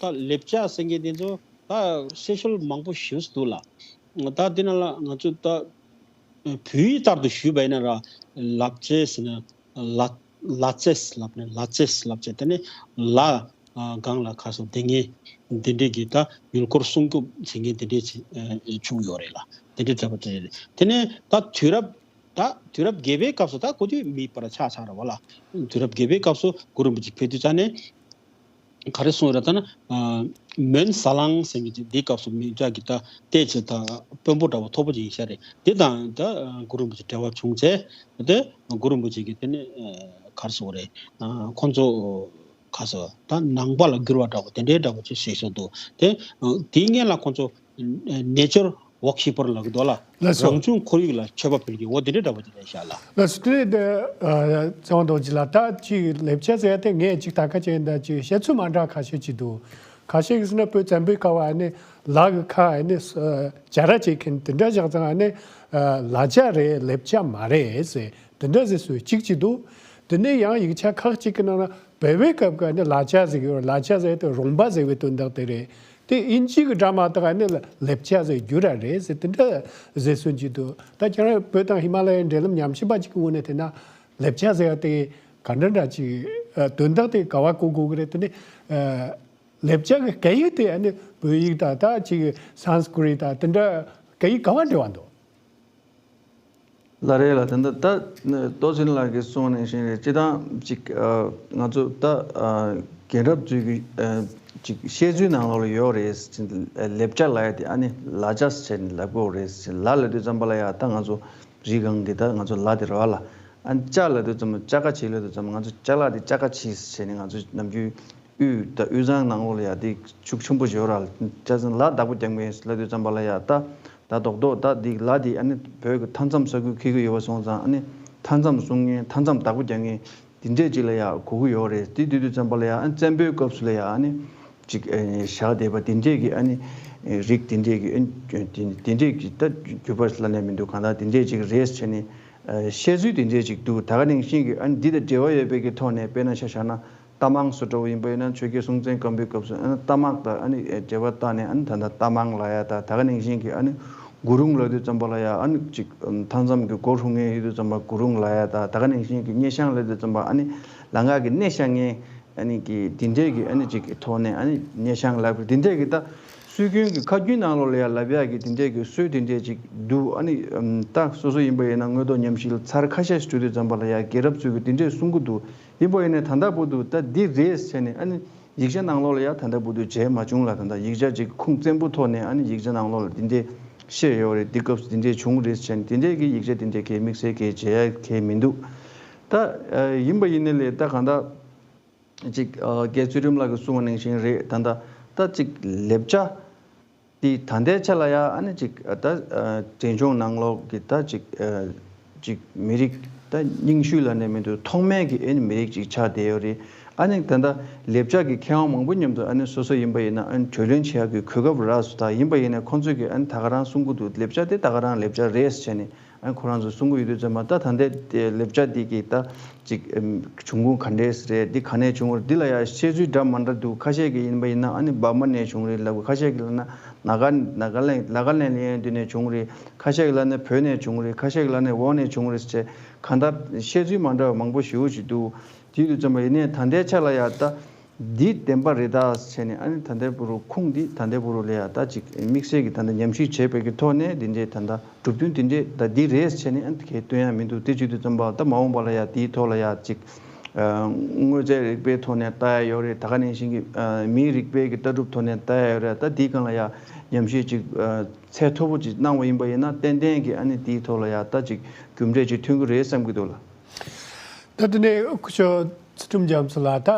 ད་ལེབ་ཅ་ཟེར་མཁན་དེ་ཚོ་ད་བཤད་སྲོལ་མང་པོ་ཞིག་འདུག་ལ། ད་དེ་ནང་ལ་ང་ཚོ་ད་བོད་ཡིག་ལྟར་དུ་ཞུས་པ་ཡིན་ན་ར་ལབ་ཅེས་ཟེར་ན། ལ་ལ་ཙེས་ལབ་ནས་ལ་ཙེས་ལབ་ཅེས་དེ་ནས་ལ་སྒང་ལ་ཁ་སོ་དེ་ངས་འདི་འདྲས་ཀྱི་ད་ཡུལ་སྐོར་སྲུང་སྐྱོབ་བྱེད་མཁན་དེ་འདྲས་བྱེད་བྱུང་ཡོད་རེད་ལ། དེ་འདྲས་འདྲ་པོ་དེ་རེད། དེ་ནས་ད་དུས་རབས་ད་དུས་རབས་བརྒྱད་པའི་སྐབས་སུ་ད་གོ་དུས་མི་པར་ཆགས་ཆགས་ར་བ་ལ། དུས་རབས་བརྒྱད་པའི་སྐབས་སུ་གུ་རུ་རིན་པོ་ཆེ་ཕེབས་དུས་ཙ་ནས། ག་རེ་གསུངས་ཡོད་རེད་ད་ན། མོན་ཟ་ལང་ཟེར་མཁན་ཅིག་འདིའི་སྐབས་སུ་མི་སྐྱ་གི་ད་ལྟས་ཅིག་ད་དཔོན་པོ་འདྲ་བོ་མཐོ་པོ་ཅིག་ཡིན་ཤག་རེད། འདི་དང་ད་གུ་རུ་རིན་པོ་ཆེ་འབྲེལ་བ་བྱུང་ཚེ། དེ་གུ་རུ་རིན་པོ་ཆེ་གིས་དེ་ནི་ག་རེ་ཟེར་དགོས་རེད། ཁོང་ཚོ་ག་ཟེར་ད་ནང་པ་ལ་འགྱུར་བ་འདྲ་བོ་དེ་འདྲའི་འདྲ་བོ་ཅིག་བྱས་སོང་འདུག་དེ་དེའི་སྔོན་ལ་ཁོང་ཚོ་ནེ་ཅར་ཝོར་ཤིབ་པར་ལབ་ཀྱི་འདུག་ལ། ལགས་སོ། རང་བྱུང་ཁོར་ཡུག་ལ་མཆོད་པ་ཕུལ་གྱི་འོ་དེ་འདྲའི་འདྲ་བོ་དེ་རེད་ཤག་ལ། ལགས་སོ། དེ་ནས་འདི་ཨ་ཚེ་དབང་རྡོ་རྗེ་ལགས་ད་ཅིག་ལེབ་ཅ་ཟེར་ཡ་དེ་ངས་ཅིག་ད་ཁ་ཅིག་འདི་ཅིག་བཤད་ཚུལ་མ་འདྲ་ཁ་ཤས་ཅིག་འདུག་ཁ་ཤས་ཀྱིས་ཟེར་ན་བོད་བཙན་པོའི་སྐབས་ཨ་ནི་ལ་གི་ཁ་ཨ་ནི་ཨ་སྦྱར་བྱེད་མཁན་དེ་འདྲ་བཞག་ཙང་ཨ་ནི་ཨ་ལ་ཅ་རེད་ལེབ་ཅ་མ་རེད་ཟེར་དེ་འདྲ་ཟེར་སྲོལ་གཅིག་ཅིག་འདུག་དེ་ནས་ཡང་ཡིག་ཆ་ཁག་ཅིག་གི་ནང་ལ་བོད་པའི་སྐབས་ཀྱི་ཨ་ནི་ལ་ཅ་ཟེར་གྱི་ཡོད་རེད། ལ་ཅ་ཟེར་དེ་རོང་པ་ཟེར་བའི་དོན་དག་དེ་རེད། དེ་དབྱིན་ཇི་གི་སྒྲ་མ་དག་ཨ་ནི་ལེབ་ཅ་ཟེར་རྒྱུ་ར་རེད་ཟེར་དེ་འདྲ་ཟེར་སྲོལ་ཅིག་འདུག་ད་ཁྱེད་རང་བོད་དང་ཧི་མ་ལ་ཡའི་འབྲེལ་ལམ་ཉམས་ཞིབ་པ་ཅིག་གི་ངོས་ནས་བལྟས་ན། ལེབ་ཅ་ཟེར་བ་དེ་ག་འདྲ་འདྲ་ཅིག་ཨ་དོན་དག་དེ་ག་བ་གོ་དགོས་ཀྱི་རེད། དེ་ནི་ཨ་ལེབ་ཅ་གི་སྐད་ཡིག་དེ་ཨ་ནི་བོད་ཡིག་དང་ད་ཅིག་སན་སི་ཀྲི་ཏ་དང་དེ་འདྲ་སྐད་ཡིག་ག་བ་འབྲེལ་བ་འདུག་ལགས་རེད་ལགས། དེ་འདྲ་ད་ཏོག་ཙམ་ལགས་ཀྱིས་གསུངས་ནང་བཞིན་རེད། སྤྱིར་བཏང་ཅིག་ཨ་ང་ཚོ་ད་ཨ་རྒན་རབས་ཚོའི་གི་ཨ་ཅིག་བཤད་ཚུལ་ནང་ལོགས་ལ་ཡོད་རེད། ལེབ་ཅ་ལབ་ཡ་དེ་ཨ་ནི་ལ་ཅ་ཟེར་ནས་ལབ་དགོས་རེད། ལ་ལབ་དུས་ཙམ་པ་ལ་ཡ་ད་ང་ཚོ་རི་སྒང་གི་ད་ང་ཚོ་ལ་དེ་རེད་བ་ལ། ཨ་ནི་ཅ་ལབ་དུས་ཙམ་པ་ཅ་ཀ་བྱེད་ལབ་དུས་ཙམ་པ་ང་ཚོ་ཅ་ལག་དེ་ཅ་ཀ་བྱེད་ཟེར་ནས་ང་ཚོ་ནམ་རྒྱུན་དབུས་ད་དབུས་གཙང་ནང་ལོགས་ལ་ཡ་དེ་ཤུགས་ཆེན་པོ་ཞིག་ཡོད་ར། ཅ་ཟེར་ལ་བདག་པོ་རྒྱག་མཁན་ལབ་དུས་ཙམ་པ་ལ་ཡ་ད་ད་རྡོག་རྡོག་ད་དེ་ལ་དེ་ཨ་ནི་བོད་ཀྱི་མཐའ་མཚམས་ས་ཁུལ་འཁེལ་གྱི་ཡོད་པ་སོང་ཙང་ཨ་ནི་མཐའ་མཚམས་སྲུང་མཁན་མཐའ་མཚམས་བདག་པོ་རྒྱག་མཁན་དེ་འདྲས་ཅིག་ལ་ཡ་གོ་གི་ཡོད་རེད། དེ་དུས་དུས་ཙམ་པ་ལ་ཡ་ཨ་ནི་བཙན་པོའི་སྐབས་སུ་ལ་ཡ་ཨ་ནི་ཅིག་ཨ་ནི་བཞག་བསྡད་པ་དེ་འདྲས་ཀྱི་ཨ་ནི་རིགས་དེ་འདྲས་ཀྱི་ཨ་ནི་དེ་འདྲས་ཀྱི་ད་རྒྱུད་པ་ལ་ནས་མི་འདུག་གང་ལྟར་དེ་འདྲས་ཅིག་རེད་ཟེར་ནས་བཤད་ཚུལ་དེ་འདྲས་ཅིག་འདུག་ད་ག་ནང་བཞིན་གྱི་ཨ་ནི་འདི་དང་འབྲེལ་བ་ཡོད་པའི་གི་ཐོག་ནས་དཔེར་ན་ཆ་བཞག་ན། རྟ་དམག་སུ་འདྲ་བོ་ཡིན་པ་ཡིན་ན་ཆོས་རྒྱལ་སྲོང་བཙན་སྒམ་པོའི་སྐབས་སུ་ཨ་ནི་རྟ་དམག་དང་ཨ་ནི་འབྲེལ་བ་བཏགས་ནས་ཨ་ནི་ད་ལྟ་རྟ་དམག་ལབ་ཡ་ད་ད་ག་ནང་བཞིན་གྱི་ཨ་ནི་གུ་རུང་ལབ་དུས་ཙམ་པ་ལ་ཡ་ཨ་ནི་ཅིག་མཐའ་མཚམས་ཀྱི་སྒོ་སྲུང་མཁན་ཡོད་དུས་ཙམ་པ་གུ་རུང་ལབ་ཡ་ད་ད་ག་ནང་བཞིན་གྱི་སྙེ་ཤང་ལབ་དུས་ཙམ་པ་ཨ་ནི་ལམ་ཁ་གི་སྣེ་ཤ་མཁན་ཨ་ནི་གི་དེ་འདྲས་ཀྱི་ཨ་ནི་ཅིག་གི་ཐོག་ནས་ཨ་ནི་སྙེ་ཤང་ལབ་དེ་འདྲས་ཀྱི་ད་སྲོལ་རྒྱུན་གྱི་ཁ་རྒྱུན་ནང་ལོགས་ལ་ཡ་ལབ་ཡ་གི་དེ་འདྲས་ཀྱི་སྲོལ་དེ་འདྲས་ཅིག་འདུག་ཨ་ནི་ད་སོ་སོ་ཡིན་པ་ཡིན་ན་དངོས་ཐོག་ཉམས་ཞིབ་ལ་ཚར་ཁ་ཤས་ཤིག་འགྲོ་དུས་ཙམ་པ་ལ་ཡ་རྒན་རབས་ཚོས་ཀྱི་དེ་འདྲས་གསུང་གི་འདུག་ཡིན་པ་ཡིན་ན་ད་ལྟ་བར་དུ་ད་འདི་རེད་ཟེར་ནས་ཨ་ནི་ ཡིག་ཆ་ནང་ལོགས་ལ་ཡ་ད་ལྟ་བར་དུ་མཇལ་མ་བྱུང་ལ། ད་ལྟ་ཡིག་ཆ་ཅིག་ཁུངས་བཙན་པོ་ཐོག་ནས་ཨ་ནི་ཡིག་ཆ་ནང་ལོགས་ལ་འདི་འདྲས་བཤད་ཡོད་རེད། འདི་སྐབས་སུ་འདི་འདྲས་བྱུང་རེད་ཟེར་ནས་འདི་འདྲས་ཀྱི་ཡིག་ཆ་འདི་འདྲས་གའི་དམིགས་བསལ་གའི་མཇལ་ཡ་གའི་མི་འདུག་ད་ཡིན་པ་ཡིན་ནའི་ལས་ད་གང་ལྟར་ཅིག་རྒན་ཚུལ་ཁྲིམས་ལགས་ཀྱིས་གསུངས་པ་ནང་བཞིན་རེད། ད་ལྟ་ད་ཅིག་ལེབ་ཆ་དེ་ད་ལྟའི་ཆ་ལ་ཡ་ཨ་ནི་ཅིག་ད་འབྲས་ལྗོངས་ནང་ལོགས་ཀྱི་ད་ཅིག་ཅིག་མི་རིགས་ད་རྙིང་ཤོས་ལབ་ནའི་མི་འདུག་ཐོག་མའི་གི་ཨ་ནི་མི་རིགས་ཅིག་ཆགས་བསྡད་ཡོད་རེད། ཨ་ནི་ད་ལྟ་ལེབ་ཆ་གི་མཁས་དབང་མང་པོ་མཉམ་དུ་ཨ་ནི་སོ་སོ་ཡིན་པ་ཡིན་ན་ཨ་ནི་གྲོས་གླེང་བྱེད་ཡག་གི་གོ་སྐབས་རག་སོང་། ད་ཡིན་པ་ཡིན་ན་ཁོང་ཚོས་གི་ཨ་ནི་ད་ག་རང་གསུང་གི་འདུག་ལེབ་ཆ་དེ་ད་ག་རང་ལེབ་ཆ་རེད་ཟེར་ནས། ཨ་ཁོ་རང་ཚོས་གསུང་གི་ཡོད་དུས་ཙམ་པ་ད་ད་ལྟའི་ལེབ་ཆ་འདི་གི་ད་ཅིག་བྱུང་ཁུངས་ག་འདྲས་རེད། འདི་ག་ནས་བྱུང་བ་རེད། འདི་ལ་ཡ་བཤད་ཚུལ་འདྲ་མི་འདྲ་འདུག་ཁ་ཤས་ཀྱིས་ཡིན་པ་ཡིན་ན་ཨ་ནི་འབར་མ་ནས་བྱུང་རེད་ལབ། ཁ་ཤས་ཀྱིས་ལབ་ན་ནཱ་ག་ནཱ་ག་ལེན་ནཱ་ག་ལེན་ལེན་འདི་ནས་བྱུང་རེད། ཁ་ཤས་ཀྱིས་ལབ་ན་བོད་ནས་བྱུང་རེད། ཁ་ཤས་ཀྱིས་ལབ་ན་འོག་ནས་བྱུང་རེད་ཟེར། གང་ལྟར་བཤད་ཚུལ་མི་འདྲ་བ་མང་པོ་ཞེ་པོ་ཅིག་འདུག་དེ་དུས་ཙམ་པ་ཡིན་ནའི་ད་ལྟའི་ཆ་ལ་ཡ་ད། འདི་བདེན་པ་རེད་ད་བྱས་ནས་ཨ་ནི་ད་ལྟའི་བར་དུ་ཁུངས་འདི་ད་ལྟའི་བར་དུ་ལ་ཡ་ད་ཅིག་དམིགས་བསལ་གྱི་ད་ལྟ་ཉམས་ཞིབ་བྱས་པའི་གི་ཐོག་ནས་འདི་འདྲའི་ད་ལྟ་གྲུབ་དོན་འདི་འདྲའི་ད་འདི་རེད་བྱས་ནས་ཨ་ནི་གས་སྟོན་ཡ་མི་འདུག་དེ་བྱེད་དུས་ཙམ་པ་ད་མ་འོངས་པ་ལ་ཡ་དེའི་ཐོག་ལ་ཡ་ཅིག་དངོས་རྫས་རིག་པའི་ཐོག་ནས་ལྟ་ཡ་ཡོད་རེད། ད་ག་ནང་བཞིན་གྱི་མིའི་རིག་པའི་གི་ལྟ་གྲུབ་ཐོག་ནས་ལྟ་ཡ་ཡོད་རེད། ད་དེའི་སྒང་ལ་ཡ་ཉམས་ཞིབ་ཅིག་ཚད་མཐོ་པོ་ཅིག་གནང་བ་ཡིན་པ་ཡིན་ན་ཏན་ཏན་གྱི་ཨ་ནི་དེའི་ཐོག་ལ་ཡ་ད་ཅིག་རྒྱུ་འབྲས་ཅིག་ཐོན་གི་རེད་བསམ་གི་འདུག་ལ། ད་དེ་ནས་སྐུ་ཞབས་ཚུལ་ཁྲིམས་རྒྱ་མཚོ་ལགས། ད་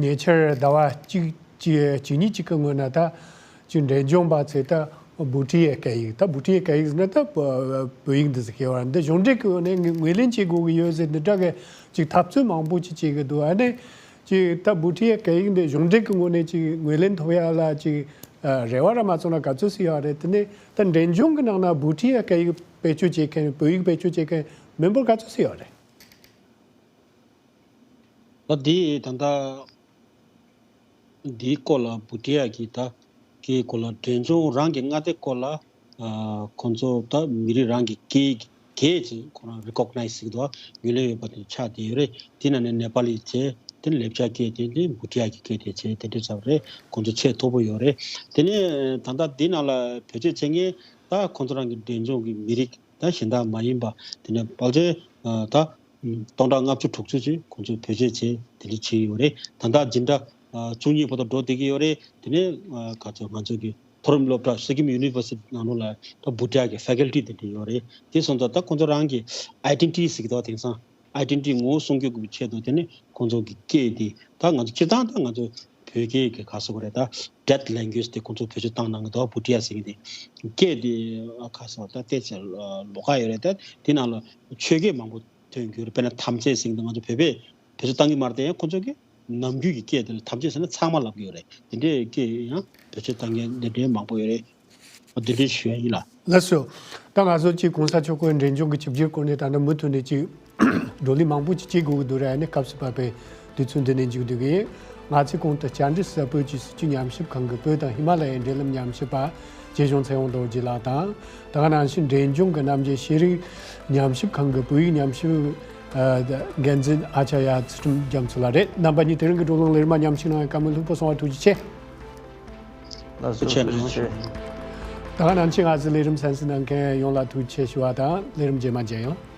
ཉེ་ཆར་ཟླ་བ་གཅིག་གཅིག་གཅིག་གཉིས་གཅིག་གི་སྔོན་ན་ད་ཅིག་འབྲས་ལྗོངས་པ་ཚོས་ད་བྷུ་ཊི་ཡའི་སྐད་ཡིག་ད་བྷུ་ཊི་ཡའི་སྐད་ཡིག་ཟེར་ན་ད་བོད་ཡིག་འདི་ཟེར་གི་ཡོད་རེད། འདི་གཞུང་འབྲེལ་གྱི་ངོས་ནས་ངོས་ལེན་བྱེད་དགོས་ཀྱི་ཡོད་ཟེར་འདི་འདྲ་གི་ཅིག་འཐབ་རྩོད་མང་པོ་ཅིག་བྱེད་ཀྱི་འདུག་ཨ་ནི་ཅིག་ད་བྷུ་ཊི་ཡའི་སྐད་ཡིག་འདི་གཞུང་འབྲེལ་གྱི་ངོས་ནས་ཅིག་ངོས་ལེན་ཐོབ་ཡ་ལ་ཅིག་རེ་བ་ར་མ་བྱུང་ན་ག་ཚོད་ཅིག་ཡོད་རེད། དེ་ནས་ད་འབྲས་ལྗོངས་ཀྱི་ནང་ན་བྷུ་ཊི་ཡའི་སྐད་ཡིག་བེད་སྤྱོད་བྱེད་མཁན་བོད་ཡིག་བེད་སྤྱོད་བྱེད་མཁན་མི་འབོར་ག་ཚོད་ཅིག་ཡོད་རེད། ད་འདི་ད་ལྟ་འདིའི་སྐོར་ལ་བྷུ་ཊི་ཡ་གི་ད་སྐད་སྐོར་ལ་འབྲས་ལྗོངས་རང་གི་མངའ་སྡེ་སྐོར་ལ་ཨ་ཁོང་ཚོ་ད་མི་རིགས་རང་གི་སྐད་སྐད་ཅིག་ཁོ་རང་རི་ཀོག་ནའི་ཛི་ཟེར་གི་འདུག་ངོས་ལེན་ཡོད་པ་དེ་ཆགས་བསྡད་ཡོད་རེད། དེ་ནང་ནས་ནེ་པ་ལི་བྱས། དེ་ནས་ལེབ་ཆ་སྐད་དེ་དེ་བྷུ་ཊི་ཡ་གི་སྐད་དེ་བྱས། དེ་འདྲ་ཚར་བ་རེད། ཁོང་ཚོ་ཚད་མཐོ་པོ་ཡོད་རེད། དེ་ནས་ད་ལྟ་འདི་ནང་ལ་བེད་སྤྱོད་བྱེད་མཁན་ད་ཁོང་ཚོ་རང་གི་འབྲས་ལྗོངས་ཀྱི་མི་རིགས་ད་གཞན་དག་མ་ཡིན་པ་དེ་ནས་ཕལ་ཆེར་ད་སྟོང་ཕྲག་ལྔ་བཅུ་དྲུག་ཅུ་ཅིག་ཁོང་ཚོས་བེད་སྤྱོད་བྱས་དེ་འདྲ་བྱས་ཡོད་རེད། ད་ལྟ་འཛིན་གྲྭ་བཅུ་གཉིས་བར་དུ་འགྲོ་བསྡད་ཀྱི་ཡོད་རེད། དེ་ནས་ག་ཚོད་ང་ཚོ་གི་མཐོ་རིམ་སློབ་གྲྭ་སི་ཀིམ་ཡུ་ནི་ཝར་སི་ཊི་ནང་ལོགས་ལ་ད་བྷུ་ཊི་ཡ་གི་ཕེ་ཀལ་ཊི་དེ་འདྲ་ཡོད་རེད། དེ་སོང་ཙང་ད་ཁོང་ཚོ་རང་གི་ཨའི་ཌེན་ཊི་ཊི་ཟེར་གི་འདུག་དེང་སང་ཨའི་ཌེན་ཊི་ཊི་ངོ་བོ་སྲུང་སྐྱོབ་ཀྱི་ཆེད་དུ་དེ་ནས་ཁོང་ཚོ་གི་སྐད་དེ་ད་ང་ཚོ་སྤྱིར་བཏང་ད་ང་ཚོ་བོད་སྐད་ཀྱི་ག་ཟེར་དགོས་རེད། ད་ཌེཌ་ལེང་གུ་ཨེཇ་དེ་ཁོང་ཚོ་བེད་སྤྱོད་བཏང་གནང་གི་འདུག་བྷུ་ཊི་ཡ་ཟེར་མཁན་དེ་སྐད་དེ་ག་ཟེར་ད་ཏོག་ཙམ་ལོགས་ཀ་ཡོད་རེད། ད་དེ་ནང་ལ་ཆོས་སྐད་མང་པོ་ཐོན་གྱི་ཡོད་རེད། དཔེར་ན་ཐམས་ཅད་ཟེར་མཁན་དེ་ང་ཚོ་བོད་པས་བེད་སྤྱོད་བཏང་གི་མ་རེད། དེ་ཡང་ཁོང་ཚོ་གི་ནམ་རྒྱུན་གྱི་སྐད་དེ་ལ་ཐམས་ཅད་ཟེར་ན་ཚང་མ་ལབ་ཀྱི་ཡོད་རེད། དེ་འདྲའི་སྐད་ཡང་བེད་སྤྱོད་བཏང་མཁན་དེ་འདྲའི་མང་པོ་ཡོད་རེད། འོ་དེ་འདྲའི་ཞུ་ཡ་ཡིན་ལགས། ལགས་སོ། ད་ང་ཚོ་གཅིག་གོང་ས་མཆོག་གི་འབྲས་ལྗོངས་ཀྱི་ཆིབས་བསྒྱུར་སྐོར་ནས་ད་ནི་མུ་མཐུད་ནས་གཅིག་བགྲོ་གླེང་མང་པོ་ཅིག་བྱེད་དགོས་ཀྱི་འདུག་ར། ཨ་ནི་སྐབས་སུ་བབས་པའི་དུས་ཚོད་འདི་ནས་མཇུག་བསྡུ་གི་ཡིན། ང་ཚོའི་གོང་དུ་བཅར་འདྲི་ཞུ་ས་བོད་ཀྱི་སྲིད་བྱུས་ཉམས་ཞིབ་ཁང་གི་བོད་དང་ཧི་མ་ལ་ཡའི་འབྲེལ་ལམ་ཉམས་ཞིབ་པ་རྗེ་གཞུང་ཚེ་དབང་རྡོ་རྗེ་ལགས་དང་། ད་ག་ནང་བཞིན་འབྲས་ལྗོངས་ཀྱི་རྣམ་རྒྱལ་ཤེས་རིག་ཉམས་ཞིབ་ཁང་གི་བོད་ཡིག་ཉམས་ཞིབ་འགན་འཛིན་ཨ་ཅཱརྱ་ཚུལ་ཁྲིམས་རྒྱ་མཚོ་ལགས་རེད། རྣམ་པ་གཉིས་དེ་རིང་གི་བགྲོ་གླེང་ལས་རིམ་མ་ཉམས་ཞིབ་གནང་བའི་བཀའ་མོལ་ལྷུག་པོ་གསུང་བར་ཐུགས་རྗེ་ཆེ། ལགས་སོ། ཐུགས་རྗེ་ཆེ། ད་ག་ནང་བཞིན་ང་ཚོའི་ལས་རིམ་གསན་གཟིགས་གནང་མཁན་ཡོངས་ལ་ཐུགས་རྗེ་ཆེ་ཞུ་བ་དང་། ལས་རིམ་རྗེས་མ་མཇལ་ཡོང་།